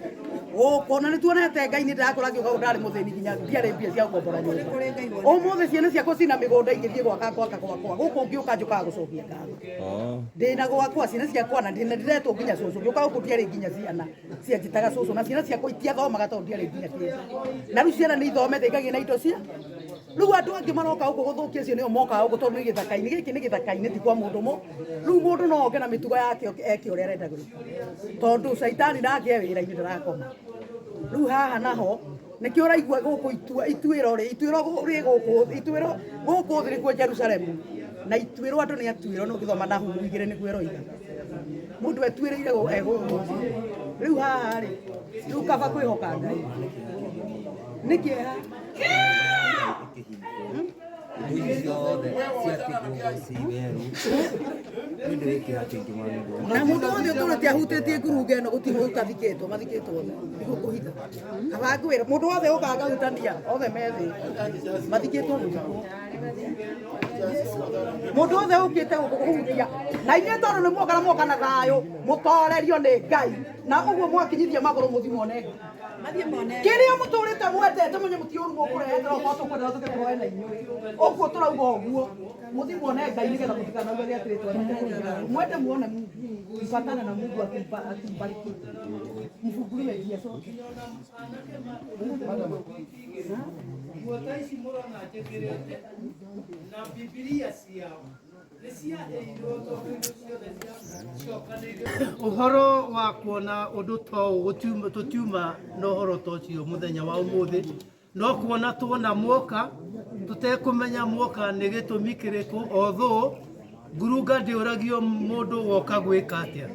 M: gũkũ na nĩ tuonete Ngai nĩ ndakũra ngĩũka gũkũ ndarĩ mũthĩni nginya ndiarĩ mbia cia gũkombora nyũmba. Ũmũthĩ ciana ciakwa cina mĩgũnda ingĩthiĩ gwaka gwaka gwakwa gũkũ ngĩũka njũkaga gũcokia ngatho ndĩna gwakwa ciana ciakwa na ndĩna ndĩretwo nginya cũcũ ngĩũka gũkũ ndiarĩ nginya ciana cianjĩtaga cũcũ na ciana ciakwa itiathomaga tondũ ndiarĩ nginya kĩndũ na rĩu ciana nĩ ithomete ikagĩa na indo cia rĩu andũ angĩ maroka gũkũ gũthũkia acio nĩo mokaga gũkũ tondũ nĩ gĩthaka-inĩ gĩkĩ nĩ gĩthaka-inĩ ti kwa mũndũ mũ rĩu mũndũ no oke na mĩtugo yake eke ũrĩa arenda gwĩka tondũ caitani nake e wĩra-inĩ ndarakoma rĩu haha naho nĩkĩo ũraigua gũkũ ituĩro rĩ ituĩro rĩ gũkũ ituĩro gũkũ thĩ nĩkuo Jerusalemu na ituĩro andũ nĩ atuĩro no ũngĩthoma Nahumu igĩrĩ nĩguo ĩroiga mũndũ etuĩrĩire e gũkũ rĩu haha rĩ rĩu kaba kwĩhoka Ngai nĩ kĩeha.
F: Indo ici ciothe ciatigwo ci werũ nĩ ũndũ wĩ kĩeha kĩingĩ mũno nĩ ũndũ wa
M: na mũndũ wothe ũtũrĩte ahutĩtie ngurunga ĩno gũtirĩ ũtathikĩtwo mathikĩtwo othe ndigũkũhitha kaba ngwĩra mũndũ wothe ũkaga akahutania othe me thĩ mathikĩtwo gũthikwo mũndũ wothe ũkĩte gũkũ kũhutia na inyuĩ tondũ nĩ muoka na muoka na thayũ mũtorerio nĩ Ngai na ũguo mwakinyithia magũrũ mũthiĩ muone Ngai kĩrĩa mũtũrĩte mwendete menye mũti ũru mũkũrehe tũroka tũkwenda tũke tũhoe na inyuĩ ũguo tũrauga ũguo mũthiĩ muone Ngai nĩgetha mũtikanaugage atĩrĩ twendete kũringana mwende muone Mungu mfatane na Mungu akimbariki mfunguliwe njia zote.
L: Nguo ta ici mũrona njĩkĩrĩte na Bibilia ciao nĩ ciaheirwo tondũ indo ciothe ciacokanĩirio. Ũhoro wa kuona ũndũ ta ũyũ tũtiuma na ũhoro ta ũcio mũthenya wa ũmũthĩ, no kuona tuona muoka tũtekũmenya muoka nĩ gĩtũmi kĩrĩkũ, although ngurunga ndĩũragio mũndũ woka gwĩka atĩa,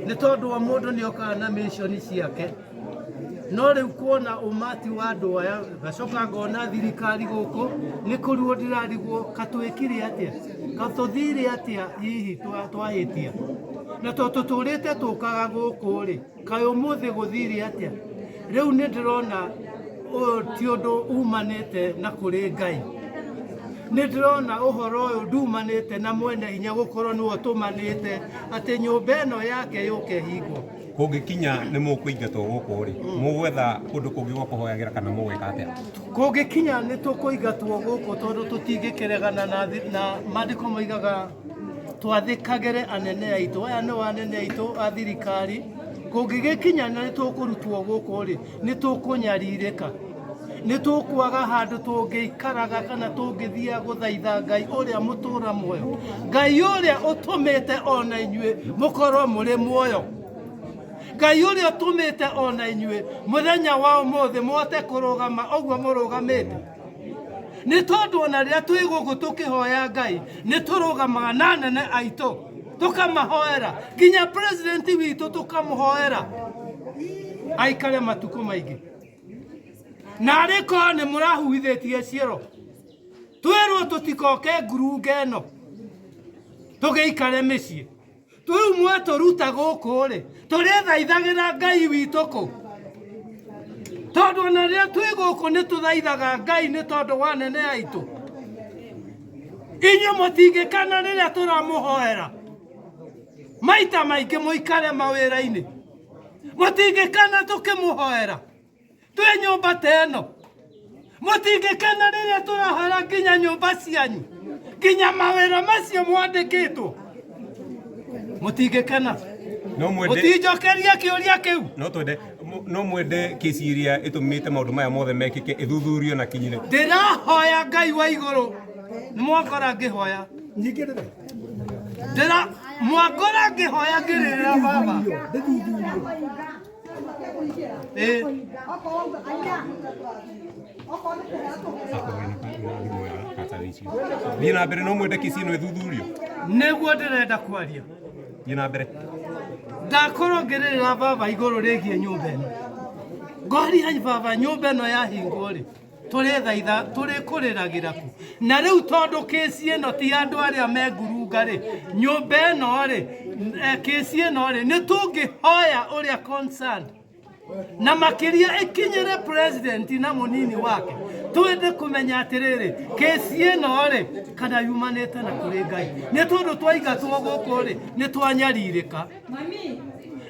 L: nĩ tondũ o mũndũ nĩ okaga na mission ciake. No rĩu kuona ũmati wa andũ aya ngacoka ngona thirikari gũkũ nĩ kũrigwo ndĩrarigwo katwĩkire atĩa katũthire atĩa hihi twahĩtia na tondũ tũtũrĩte tũkaga gũkũ rĩ kaĩ ũmũthĩ gũthire atĩa rĩu nĩ ndĩrona ũyũ ti ũndũ umanĩte na kũrĩ Ngai nĩ ndĩrona ũhoro ũyũ ndumanĩte na mwene hinya gũkorwo nĩwe ũtũmanĩte atĩ nyũmba ĩno yake yũke hingwo.
N: Kũngĩkinya nĩ mũkũingatwo gũkũ rĩ, mũgwetha kũndũ kũngĩ gwa kũhoyagĩra kana mũgwĩka atĩa?
L: Kũngĩkinya nĩ tũkũingatwo gũkũ tondũ tũtingĩkĩregana na maandĩko moigaga twathĩkagĩre anene aitũ, aya nĩo anene aitũ a thirikari. Kũngĩgĩkinya nĩ tũkũrutwo gũkũ rĩ, nĩ tũkũnyarirĩka, nĩ tũkwaga handũ tũngĩikaraga kana tũngĩthiaga gũthaitha Ngai ũrĩa mũtũra muoyo, Ngai ũrĩa ũtũmĩte ona inyuĩ mũkorwo mũrĩ muoyo, Ngai ũrĩa ũtũmĩte ona inyuĩ mũthenya wa ũmũthĩ mũhote kũrũgama ũguo mũrũgamĩte. Nĩ tondũ ona rĩrĩa twĩ gũkũ tũkĩhoya Ngai nĩ tũrũgamaga na anene aitũ tũkamahoera, nginya president witũ tũkamũhoera aikare matukũ maingĩ. Na arĩ korwo nĩ mũrahuithĩtie ciero twĩrwo tũtikoke ngurunga ĩno tũgĩikare mĩciĩ, rĩu mwatũruta gũkũ rĩ tũrĩthaithagĩra Ngai witũ kũ? Tondũ ona rĩrĩa twĩ gũkũ nĩ tũthaithaga Ngai nĩ tondũ wa anene aitũ.
O: Inyuĩ mũtingĩkana rĩrĩa tũramũhoera maita maingĩ mũikare mawĩra-inĩ, mũtingĩkana tũkĩmũhoera twĩ nyũmba ta ĩno, mũtingĩkana rĩrĩa tũrahoera nginya nyũmba cianyu, nginya mawĩra macio mwandĩkĩtwo, mũtingĩkena.
N: No mwende
O: Mũtinjokeria kĩũria kĩu.
N: No twende no mwende kesi iria ĩtũmĩte maũndũ maya mothe mekĩke ĩthuthurio na kinyire.
O: Ndĩrahoya Ngai wa igũrũ, nĩ mwangora ngĩhoya, ndĩra mwangora ngĩhoya ngĩrĩrĩra baba. Ĩĩ.
N: Thiĩ na mbere no mwende kesi ĩno ĩthuthurio.
O: Nĩguo ndĩrenda kwaria.
N: Thiĩ na mbere.
O: Ndakorwo ngĩrĩrĩra baba igũrũ rĩgiĩ nyũmba ĩno, ngoria baba nyũmba ĩno yahingwo rĩ, tũrĩthaitha tũrĩkũrĩragĩra kũ? Na rĩu tondũ kĩci ĩno ti andũ arĩa me ngurunga rĩ, nyũmba ĩno rĩ, kĩci ĩno rĩ, nĩ tũngĩhoya ũrĩa concerned na makĩria ĩkinyĩre president na mũnini wake, twende kũmenya atĩrĩrĩ, kĩci ĩno rĩ, kana yumanĩte na kũrĩ Ngai, nĩ tondũ twaingatwo gũkũ rĩ, nĩ twanyarirĩka,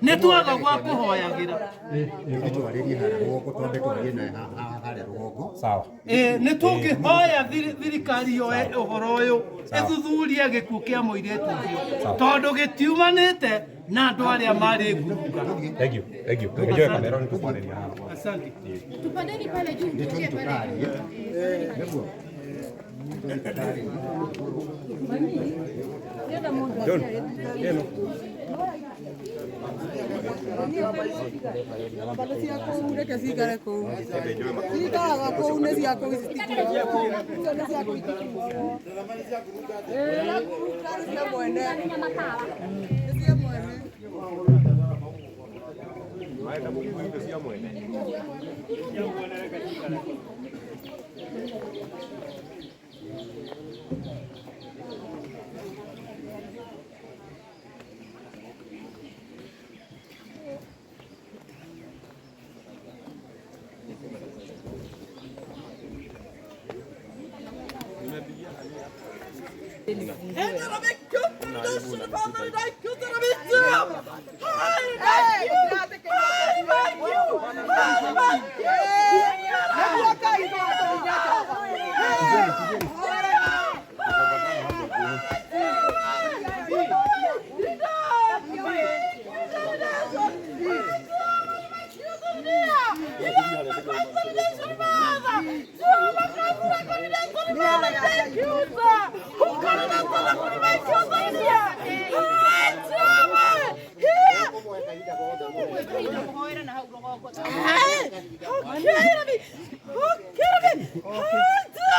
O: nĩ twaga gwa kũhoyagĩra.
I: Twarĩrie harĩa rũgongo, twambe twarie naye harĩa rũgongo.
N: Sawa.
O: Ĩĩ, nĩ tũngĩhoya thirikari yoe ũhoro ũyũ ĩthuthurie gĩkuũ kĩa mũirĩtu ũcio, tondũ gĩtiumanĩte na andũ arĩa marĩ ngurunga.
N: Thank you. Thank you. Enjoy kamera nĩ tũkwarĩria haha.
O: Asante.
J: Tupandeni pale juu mtukie pale.
I: Nĩguo.
N: John, ĩno.
M: Bado cia kũu reke cikare kũu, cikaraga kũu, nĩ cia kũu, ici citikuagwo, icio nĩ cia kũu itikuagwo. Ĩĩ, na ngurunga nĩ cia mwene, nĩ cia mwene.
N: Marenda mũkue indo cia mwene.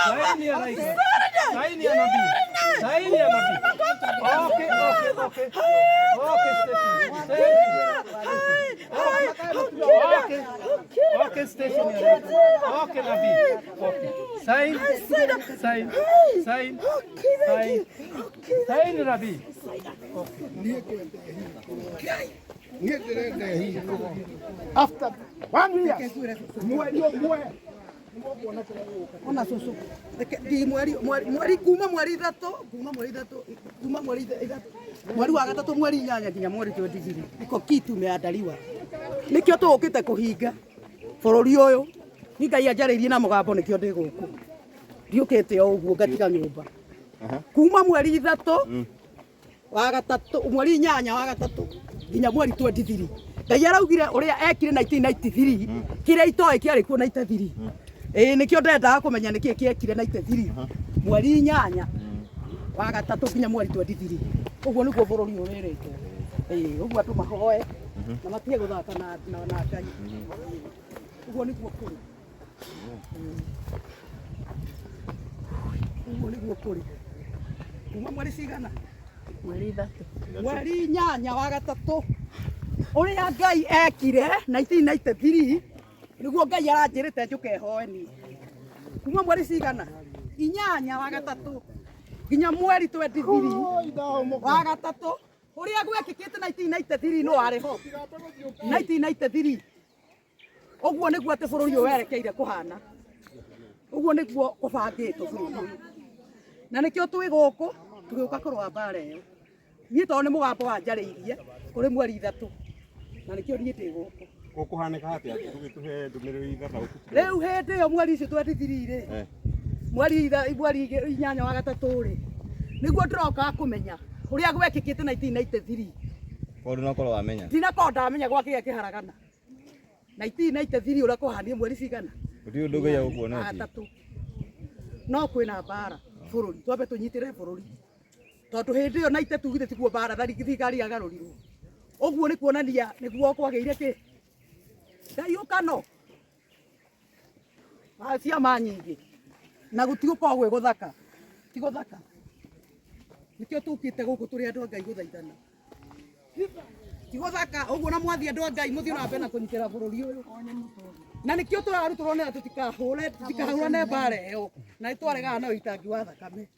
O: Saini ya rais. Saini ya nabii. Saini ya nabii. Okay, okay, okay. Okay, station. Okay. Okay, station ya rais. Okay, nabii. Okay. Sign. Sign. Sign. Sign. Sign, nabii.
L: Niĩ ndĩrenda ĩhingwo after one year, mweri ũmwe.
M: Ona cucu reke ndi mweri mweri mweri kuma mweri ithatũ, kuma mweri ithatũ, kuma mweri ithatũ, mweri wa gatatũ, mweri inyanya nginya mweri 23 iko kitu imeandaliwa. Nikio tũũkĩte kũhinga bũrũri ũyũ. Ni Ngai anjarĩirie na mũgambo, nĩkĩo ndĩ gũkũ, ndiũkĩte o ũguo ngatiga nyũmba. Kuma mweri ithatũ wa gatatũ, mweri inyanya wa gatatũ nginya mweri 23, Ngai araugire ũrĩa ekire 1993, kĩrĩa itoĩ kĩarĩ kuo 93. Ĩĩ, nĩkĩo ndendaga kũmenya nĩkĩĩ kĩekire 93 mweri inyanya wa gatatũ nginya mweri 23. Ũguo nĩguo bũrũri ũyũ wĩrĩtwo. Ĩĩ, ũguo andũ mahoe na matige gũthaka na Ngai. Ũguo nĩguo kũrĩ. Ũguo nĩguo kũrĩ. Kuma mweri cigana?
D: Mweri ithatũ.
M: Mweri inyanya wa gatatũ, ũrĩa Ngai ekire 1993, nĩguo Ngai aranjĩrĩte njũke hoe niĩ. Kuma mweri cigana? Inyanya wa gatatũ nginya mweri 23 wa gatatũ, ũrĩa gwekĩkĩte 1993, no arĩ ho 1993. Ũguo nĩguo atĩ bũrũri ũyũ werekeire kũhana, ũguo nĩguo kũbangĩtwo bũrũri ũyũ. Na nĩkĩo twĩ gũkũ tũgĩũka kũrũa mbara ĩyo. Niĩ tondũ nĩ mũgambo wanjarĩirie kũrĩ mweri 3 na nĩkĩo niĩ ndĩ gũkũ.
N: Gũkũhanĩka atĩa tũgĩtũhe ndũmĩrĩri ithathaũku?
M: Rĩu hĩndĩ ĩyo mweri ũcio 23 rĩ, mweri 8 wa gatatũ rĩ, nĩguo ndĩrokaga kũmenya ũrĩa gwekĩkĩte 1993.
A: Koguo ndũnakorwo wamenya.
M: Ndinakorwo ndamenya gwakĩgĩa kĩharagana 1993 ũrĩa kũhanire mweri cigana
A: Gũtirĩ ũndũ Ngai agũkuonetie.
M: gatatũ. No kwĩna mbara bũrũri, twambe tũnyitĩre bũrũri tondũ hĩndĩ ĩyo 92 githĩ tiguo mbara thirikari yagarũrirwo. Ũguo nĩ kuonania nĩguo kwagĩire kĩ ndaiũkano ciama nyingĩ na gũtigũkorwo gwĩ gũthaka, ti gũthaka. Nĩkĩo tũkĩte gũkũ tũrĩ andũ a Ngai gũthaithana, ti gũthaka ũguo. Na mwathiĩ andũ a Ngai mũthiĩ na mbere na kũnyitĩra bũrũri ũyũ, na nĩkĩo tũrarutũrwo nĩ tũtikahũrane mbara ĩyo, na nĩ twaregana na ũitangi wa thakame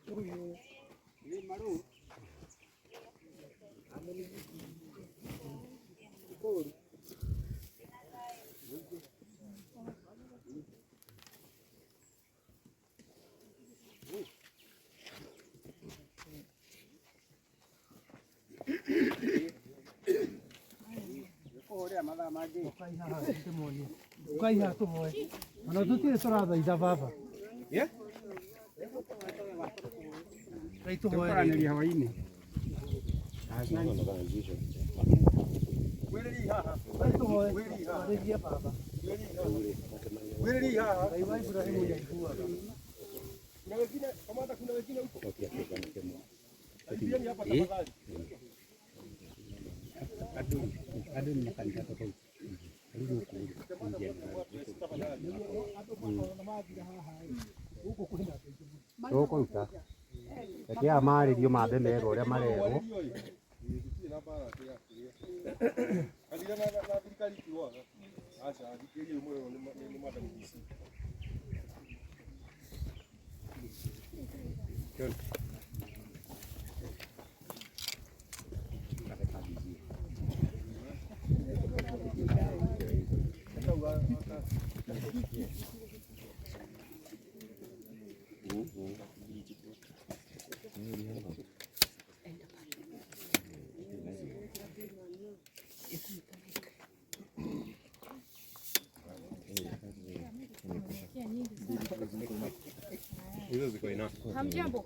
M: bũrũri ũyũ.
O: Ũkai haha tũhoe. Ona tũtirĩ tũrathaitha baba. Ngai tũhoe.
I: Tũkwaranĩria hwaĩ-inĩ.
O: Ngai tũhoe. Twarĩrie baba. Ngai wa Ibrahimu nĩaiguaga.
I: Andũ nĩ makanitha tofauti. Rĩu gũkũ tũkũruta reke aya marĩrio mambe merwo ũrĩa marerwo.
N: Hizo ziko enough.
J: Hamjambo.